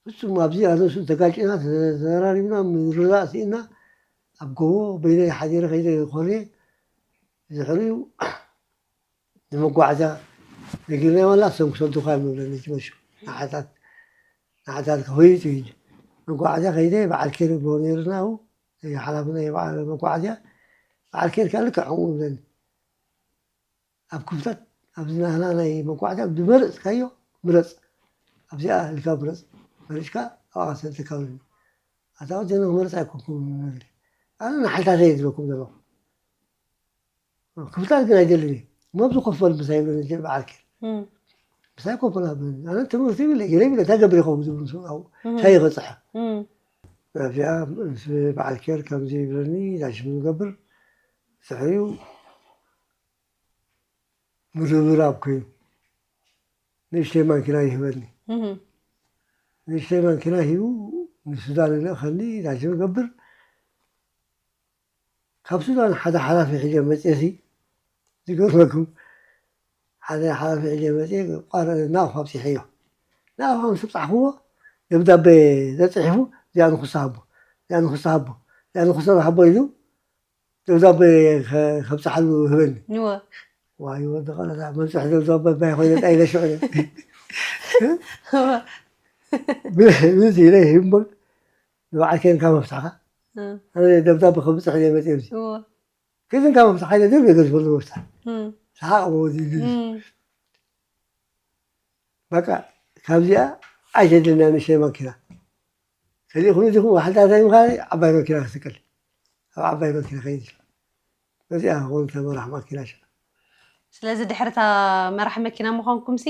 ፍጹም ኣብዚ ኣነ ንሱ ተጋጭና፣ ተዘራሪብና፣ ምርዳእ ስኢና፣ ኣብ ጎቦ በይነይ ሓዲረ ከይደ ኮርየ። ድሕሪኡ ንመጓዓዝያ ነጊርናዮ፣ ዋላ እሶም ክሰዱኻ እዮም ንብለኒ፣ እቲ መሹ ንዓታት፣ ንዓታት ክኸይድ እዩ። መጓዓዝያ ከይደ፣ በዓል ኬር ብሎ ነይርና፣ ኣብኡ ሓላፊ ናይ በዓል መጓዓዝያ፣ በዓል ኬር ከኣ ልክዕ ከምኡ ይብለኒ። ኣብ ክፍተት፣ ኣብዚ ናህና ናይ መጓዓዝያ ዝመረጽካዮ ምረጽ። ኣብዚኣ ኢልካ ምረጽ። መሪጽካ ኣብኣ ክሰደካ ይብለኒ። ኣታ ወዲ፣ ኣነ ክመርጽ ኣይኮንኩን ይብለኒ። ኣነ ንሓይልታተይ እየ ዝብለኩም ዘለኹ። ክፍታት ግን ኣይደልን እየ። እሞ ኣብዚ ኮፍ በል ምሳይ ይብለኒ በዓል ኬር። እም። ምሳይ ኮፍ በል ኣብለኒ። ኣነ ትምህርቲ ይብለ፣ ገለ ይብለ፣ እንታይ ገብር ይኸውን ዝብል ምስኡ ኣብኡ። እም። እንታይ ይበጽሐ? እም። ኣብዚኣ ምስ በዓል ኬር ከምዚ ይብለኒ፣ እንታይ ሽም ንገብር? ድሕሪኡ ምርብራብ ኮይኑ ንእሽተይ ማንኪና ይህበኒ። እህ። ንእሽተይ ማንኪና ሂቡ ንሱዳን ይልእኸኒ፣ እንታይ ሽም ገብር? ካብ ሱዳን ሓደ ሓላፊ ሒዘ መፅየሲ፣ ዝገርመኩም፣ ሓደ ሓላፊ ሒዘ መፅየ፣ ቋረ ናቕፋ ኣብፂሐዮ። ናቕፋ ምስ ኣብፃሕክዎ፣ ደብዳቤ ተፅሒፉ፣ እዚኣ ንኹሳ ሃቦ፣ እዚኣ ንኹሳ ሃቦ፣ እዚኣ ንኹሳ ሃቦ ኢሉ፣ ደብዳቤ ከ-፣ ከብፅሓሉ ህበኒ። እወ። ዋይ፣ ወዲ ቐረታ፣ መብፅሒ ደብዳቤ ባይ ኮይነ፣ ጣይለ ሽዑ። እወ። ብ-፣ ብዚ ኢለ ይህቦ፣ ንበዓል ኬንካ መፍትሕኻ። እ። ኣነ ደብዳቤ ከብፅሕ እየ መፅየ፣ እዚ። እወ። ከዚንካ መፍትሕ ኣይነ ደብ የገዝፈሉ መፍትሕ። እም። ሰሓቕ ወዲ ልጅ። እም። በቃ፣ ካብዚኣ ኣይተድልና ንእሽተይ ማኪና። ከሊእኹም ኢኹም፣ ዋሕዳ እንታይ ምዃነ፣ ዓባይ ማኪና ክስቀል። ኣብ ዓባይ ማኪና ከይድ። በዚኣ ክኸውን ተመራሕ ማኪና ሽዑ። ስለዚ ድሕሪ እታ መራሕ መኪና ምዃንኩምሲ፣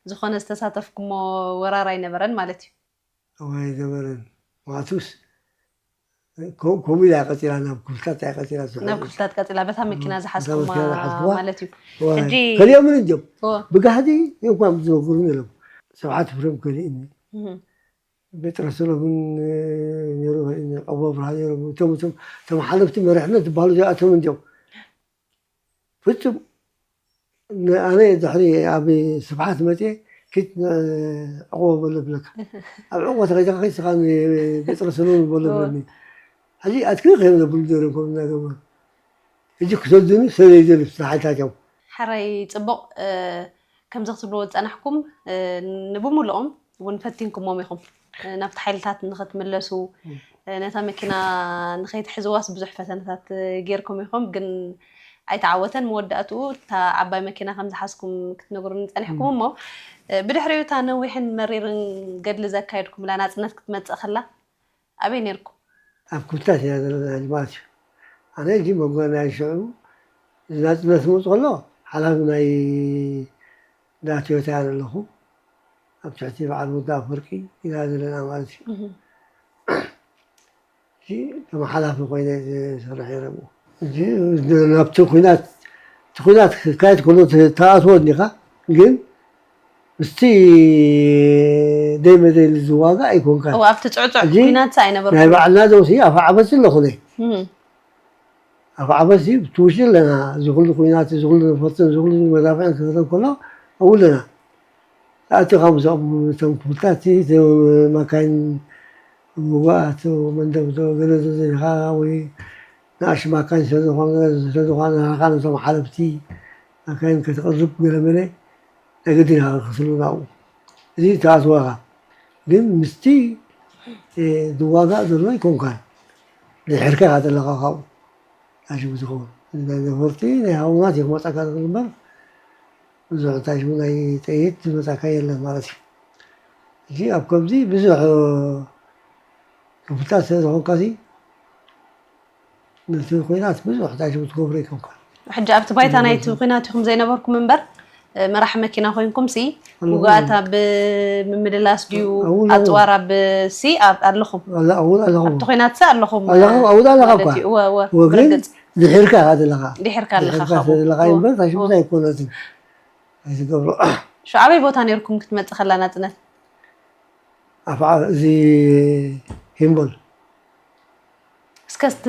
ዝኾነ ዝተሳተፍኩሞ ወራር ኣይነበረን ማለት እዩ? እዋይ ነበረን። ማቱስ፣ ኮ-፣ ከምኡ ኢላ ቀጺላ፣ ናብ ክፍልታት እያ ቀጺላ ትስሕብ። ናብ ክፍልታት ቀጺላ፣ በታ መኪና እም፣ በታ ዝሓዝኩማ መኪና ዝሓዝኩዋ። ማለት እዩ። እዋ፣ ሕጂ ከሊኦምን እንዲዮም። እዋ። ብጋህዲ እዮም እኳ ዝነግሩኒ ኣለዉ። ስብሓት ፍሬም ከሊእኒ። እህ። ቤጥሮስ ሰሎምን፣ እ፣ ነይሩ፣ ቀቦ ብርሃን ነይሮም። እቶም፣ እቶም፣ እቶም ሓለፍቲ መሪሕነት ዝበሃሉ እዚኣቶም እንዲዮም። ፍጹም ን-፣ ኣነ ድሕሪ ኣብ ስብሓት መፅየ፣ ኪድ ን-፣ ዕቑቦ በሎ ብለካ። ኣብ ዕቑቦ ተኸይድካ ከይድ ስኻ ንቤጥሮስ ሰሎምን በሎ እወ። ብለኒ። ሕጂ ኣትክኽ እዮም ዘብሉ ነይሮም፣ ከምኡ እናገበሩ። ሕጂ ክሰዱኒ ሰለይ ዘሉ ስራሕታቶም። ሓራይ ጽቡቕ፣ እ፣ ከምዚ ክትብልዎ ዝጸናሕኩም፣ እ፣ ንብምሉኦም እውን ፈቲንኩሞም ኢኹም። እ፣ ናብቲ ሓይልታት ንኽትምለሱ፣ እም። እ፣ ነታ መኪና ንኸይትሕዝዋስ ብዙሕ ፈተነታት፣ እ፣ ጌርኩም ኢኹም፣ ግን ኣይተዓወተን። መወዳእትኡ እታ ዓባይ መኪና ከም ዝሓዝኩም ክትነግሩኒ ጸኒሕኩም እም። እሞ፣ እ፣ ብድሕሪኡ እታ ነዊሕን መሪርን ገድሊ ዘካየድኩምላ ናጽነት ክትመጽእ ከላ፣ ኣበይ ኔርኩም? ኣብ ክብታት ኢና ዘለና ሕጂ ማለት እዩ። ኣነ ሕጂ መጎ ናይ ሽዑ ናጽነት ክመጽእ ከሎ ሓላፊ ናይ እንዳ ቶዮታ እያ ዘለኹ። ኣብ ትሕቲ በዓል ወዲ ኣፈወርቂ ኢና ዘለና ማለት እዩ። እህ። ሕጂ ከም ሓላፊ ኮይነ ዝሰርሕ እየ ነብኡ። ሕጂ ናብቲ ኲናት፣ እቲ ኲናት ክካየድ ከሎ ተ-፣ ተኣትዎ እንዲኻ፣ ግን ምስቲ ደይ መደይ ዝዋጋእ ኣይኮንካን። እወ፣ ኣብቲ ጽዕጹዕ ሕጂ ኲናት ኣይነበርኩን። ናይ ባዕልና ዶ ሲ ኣፍ ዓበሲ ኣለኹ እኔ። እህ። ኣፍ ዓበሲ ብትውሽጢ ኣለና። እዚ ኩሉ ኲናት፣ እዚ ኩሉ ነፈርትን፣ እዚ ኩሉ መዳፍዕን ክህረም ከሎ ኣብኡ ኣለና። ኣቲኻ ምስኦም፣ እቶም ክፍልታት፣ እቶም መካይን ምዋእ፣ እቶም መንደብ ዶ ገለ ዶ ዘይኻ ወይ ንኣሽቱ መካይን ስለ ዝኾነ፣ ስለ ዝኾነ፣ ንዓኻ ነቶም ሓለፍቲ መካይን ከተቕርብ ገለ መለ ናይ ግድን ኢኻ ክትህሉ ናብኡ። እዚ ተኣትወኻ። ግን ምስቲ፣ እ፣ ዝዋጋእ ዘሎ ኣይኮንካን። ድሒርካ ኢኻ ዘለኻ ካብኡ። እንታይ ሽሙ ዝኸውን? ናይ ነፈርቲ፣ ናይ ሃውናት እዩ ክመጻካ ዝኽእል እምበር፣ ብዙሕ እንታይ ሽሙ ናይ ጥይት ዝመጻካ የለን ማለት እዩ። ሕጂ ኣብ ከምዚ ብዙሕ ክፍልታት ስለ ዝኾንካሲ፣ ነቲ ኲናት ብዙሕ እንታይ ሽሙ ትገብሮ ኣይኮንካን። ሕጂ ኣብቲ ባይታ ናይቲ ኲናት ኢኹም ዘይነበርኩም እምበር፣ እ፣ መራሒ መኪና ኮይንኩም ሲ፣ ኣለኹም። ውግኣት ኣብ ምምልላስ ድዩ፣ ኣብኡ ኣለኹም። ኣጽዋር ኣብ ሲ፣ ኣብ፣ ኣለኹም። ኣለ-፣ ኣብኡ ኣለኹም። ኣብቲ ኲናት ሲ ኣለኹም፣ ኣለኹም፣ ኣብኡ ኣለኻ ማለት እኳ። እዩ። እወ፣ እወ፣ እወ፣ ግን ብርግጽ። ድሒርካ ኢኻ ዘለኻ። ድሒርካ ኣለኻ ድሒርካ ካብኡ። ዘለኻ እወ። እምበር፣ እንታይ ሽሙ እወ። ኣይኮነትን። ኣይትገብሮ። ሽዑ ኣበይ ቦታ ኔርኩም ክትመጽእ ከላ ናጽነት? ኣፍዓ-፣ እዚ ሂምቦል። እስከ እስቲ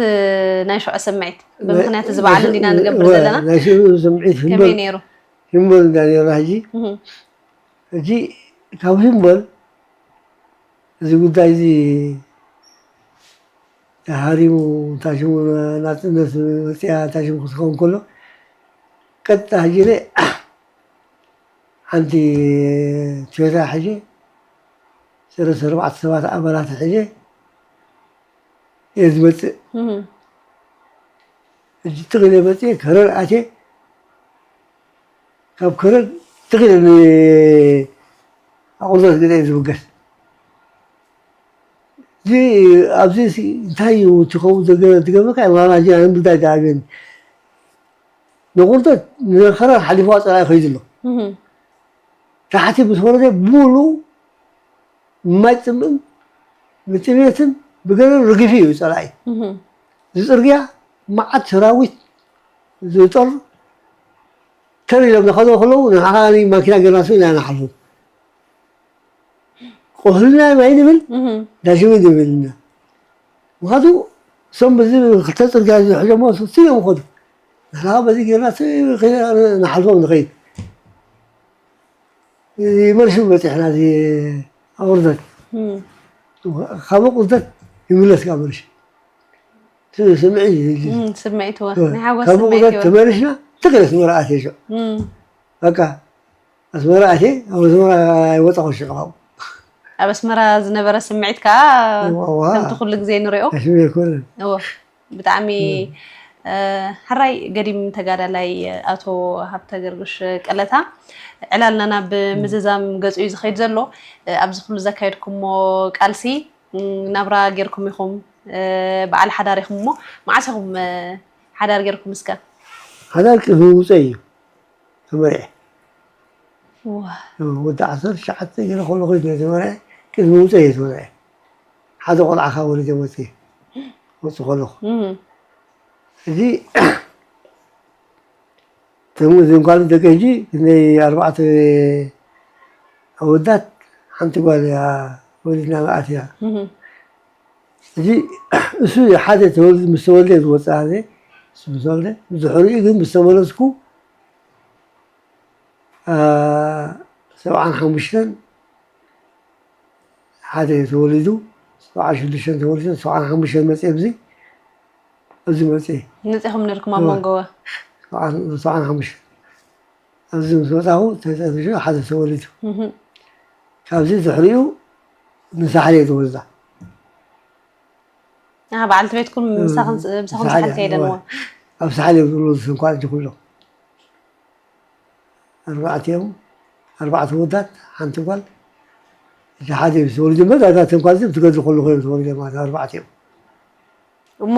ናይ ሽዑ ስምዒት፣ ብምኽንያት እዚ በዓል እንዲና ንገብር ዘለና። ናይ ሽዑ ስምዒት ከመይ ነይሩ? ሂምቦል እንዳ ነርና ሕጂ። ሕጂ ካብ ሂምቦል እዚ ጉዳይ እዚ ተሃሪሙ፣ ታሽሙ ናፅነት መፅያ ታሽሙ ክትኸውን ከሎ፣ ቀጥታ ሕጂ ሓንቲ ቶዮታ ሕጂ ሰለስተ ኣርባዕተ ሰባት ኣባላት ሕጂ እየ ዝመፅእ። ሕጂ ትኽእል መፅእ ከረን ኣትየ፣ ካብ ከረን ትኽእል ኣቑርደት ገለ እየ ዝብገስ። እዚ ኣብዚ እንታይ እዩ ትኸውን ዝገበርካ? ዋላ ሕጂ ንምርዳእ ዝኣብየኒ ንቑርደት ንኸረን ሓሊፍዋ ፀላኢ ከይዱ ኣሎ። ታሕቲ ምስ ወረደ ብሙሉ ማይ ፅምእን ብጥሜትን ብገለን ርግፊ እዩ ፀላኢ። እዚ ፅርግያ መዓት ሰራዊት ዝጠር ተር ኢሎም ዝኸዶ ከለዉ ንዓኒ ማኪና ገርና ስብ ኢና ንሓልፎ። ቆህልና ማይ ንብል ዳሽዊ ንብል ኢና። ምክንያቱ እሶም በዚ ክልተ ፅርግያ ዝሕደሞ ስብ እዮም ከዱ። ንሕና በዚ ገርና ስብ ንሓልፎም ንኸይድ። ይመልሱ በፂሕና እዚ ኣቑርደት ካብ ቁርደት ይምለስ ካብ መርሽ ስምዒት ስምዒት ወ ናይ ሓጎስ ካብ ስምዒት ቁርደት ይወ ተመልሽና ትክል ኣስመራ ኣትየ ሽዑ በቃ ኣስመራ ኣትየ ኣብ ኣስመራ ኣይወፃኹ ሽዑ ካብኡ ኣብ ኣስመራ ዝነበረ ስምዒት ከዓ እዋ ከምቲ ኩሉ ግዜ ንሪኦ ኣሽሚ ኣይኮነን እወ ብጣዕሚ ሕራይ ገዲም ተጋዳላይ ኣቶ ሃብተ ገርግሽ ቀለታ ዕላልና ናብ ምዝዛም ገፁ እዩ ዝኸይድ ዘሎ። ኣብዚ ኩሉ ዘካየድኩሞ ቃልሲ ናብራ ጌርኩም ኢኹም፣ በዓል ሓዳር ኢኹም እሞ መዓስ ኢኹም ሓዳር ጌርኩም እስከ? ሓዳር ቅድሚ ምውፀይ እዩ ተመርዐ። ወዲ ዓሰርተ ትሽዓተ ገለ ከለኹ እዩ ተመርዐ። ቅድሚ ምውፀይ እየ ተመርዐ። ሓደ ቆልዓ ካብ ወሊደ መፅየ ወፁ ከለኹ እዚ ተሙ ዝንኳሉ ደቂ ሕጂ ክንደይ ኣርባዕተ ኣወዳት ሓንቲ ጓል እያ ወሊድና መኣት እያ እዚ እሱ ሓደ ተወልድ ምስ ተወልደ ዝወፅእ ኣለ እሱ ምስ ተወልደ ብድሕሪኡ ግን ምስ ተመለስኩ ሰብዓን ሓሙሽተን ሓደ ተወሊዱ ሰብዓ ሽዱሽተን ተወሊዱ ሰብዓ ሓሙሽተን መፅእ ኣብዚ ኣብዚ መፅእ መፂኹም ነርኩም ኣብ መንጎ ሰብዓ ሓሙሽተ ኣብዚ ምስ መፃኹ ተፀንሹ ሓደ ተወሊዱ ካብዚ ድሕሪኡ ንሳሕለ ተወልዳ በዓልቲ ቤትኩም ምሳኹም ሳሕል ከይደንዎ ኣብ ሳሕለ ዝብሉ ዝስንኳ እጅ ኩሎም ኣርባዕቲኦም ኣርባዕተ ወዳት ሓንቲ ጓል እቲ ሓደ እዩ ተወሊዱ እምበር ዳታ ተንኳል ዝብ ትገድሉ ከለኹ እዮም ተወሊደ ማለት ኣርባዕቲኦም እሞ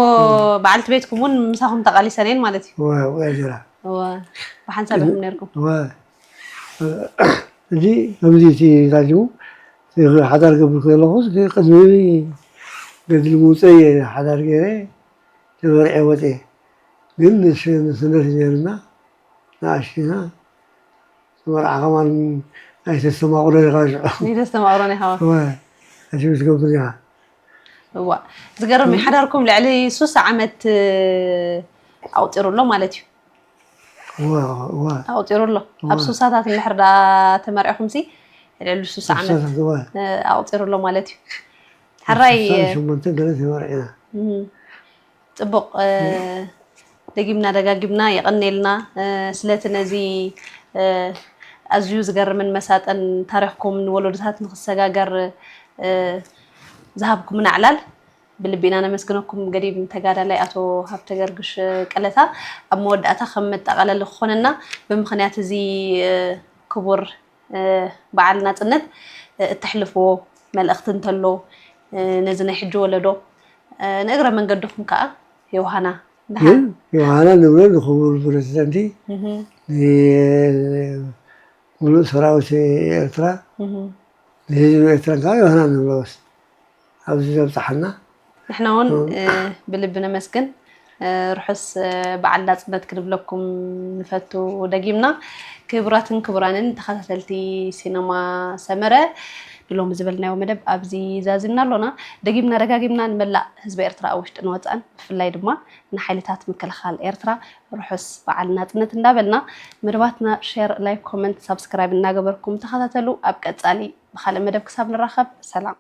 በዓልቲ ቤትኩም እውን ምሳኹም ተቃሊሰን እየን ማለት እዩ ወ- ወ- ጀራ እወ፣ ብሓንሳብ ኢኹም ነርኩም ወ- እዚ ከምዚ እቲ ዛጅሙ ሓዳር ገብር ከለኹ ቅድሚ ገድሊ ምውፀ እየ ሓዳር ገይረ ተመርዐ ወፀ ግን ንስነት ነርና ንኣሽና መርዓ ከማን ኣይተስተማቕሮ ኢኻ ሽዑ ይተስተማቕሮን ኢኻ እዋ ሕጂ ምስ ገብር ኢኻ እዋ ዝገርም እዩ ሓዳርኩም ልዕሊ ሱሳ ዓመት ኣቁፂሩ ኣሎ ማለት እዩ እዋ እዋ ኣቁፂሩ ኣሎ ኣብ ሱሳታት እንድሕር ዳ ተመርዕኹም ሲ ልዕሊ ሱሳ ዓመት ኣቁፂሩ ኣሎ ማለት እዩ ሕራይ ሱሳን ሸሞንተን ገለ ተመርዒና ፅቡቕ ደጊምና ደጋጊምና የቐኔልና ስለቲ ነዚ ኣዝዩ ዝገርምን መሳጥን ታሪኽኩም ንወለዶታት ንክሰጋገር ዝሃብኩምና ዕላል ብልቢ ኢና ነመስግነኩም። ገዲም ተጋዳላይ ኣቶ ሃብተገርግሽ ቀለታ ኣብ መወዳእታ ከም መጠቓለሊ ክኾነና ብምኽንያት እዚ ክቡር በዓል ናፅነት እተሕልፍዎ መልእኽቲ እንተሎ ነዚ ናይ ሕጂ ወለዶ ንእግረ መንገድኹም ከዓ ዮሃና ዮሃና ንብሎ ንክቡር ፕረዚደንቲ ሙሉእ ሰራዊት ኤርትራ ንህዝቢ ኤርትራ ከዓ ዮሃና ንብሎ ኣብዚ ዘብፅሓና ንሕና እውን ብልቢ ነመስግን ርሑስ በዓል ናፅነት ክንብለኩም ንፈቱ ደጊምና ክቡራትን ክቡራንን ተኸታተልቲ ሲነማ ሰመረ ሎም ዝበልናዮ መደብ ኣብዚ ዛዚምና ኣሎና። ደጊምና ደጋጊምና ንመላእ ህዝቢ ኤርትራ ኣብ ውሽጥን ወጻእን፣ ብፍላይ ድማ ንሓይልታት ምክልኻል ኤርትራ ርሑስ በዓል ናጽነት እንዳበልና፣ መደባትና ሼር፣ ላይክ፣ ኮመንት፣ ሳብስክራይብ እናገበርኩም ተኸታተሉ። ኣብ ቀጻሊ ብኻልእ መደብ ክሳብ ንራኸብ ሰላም።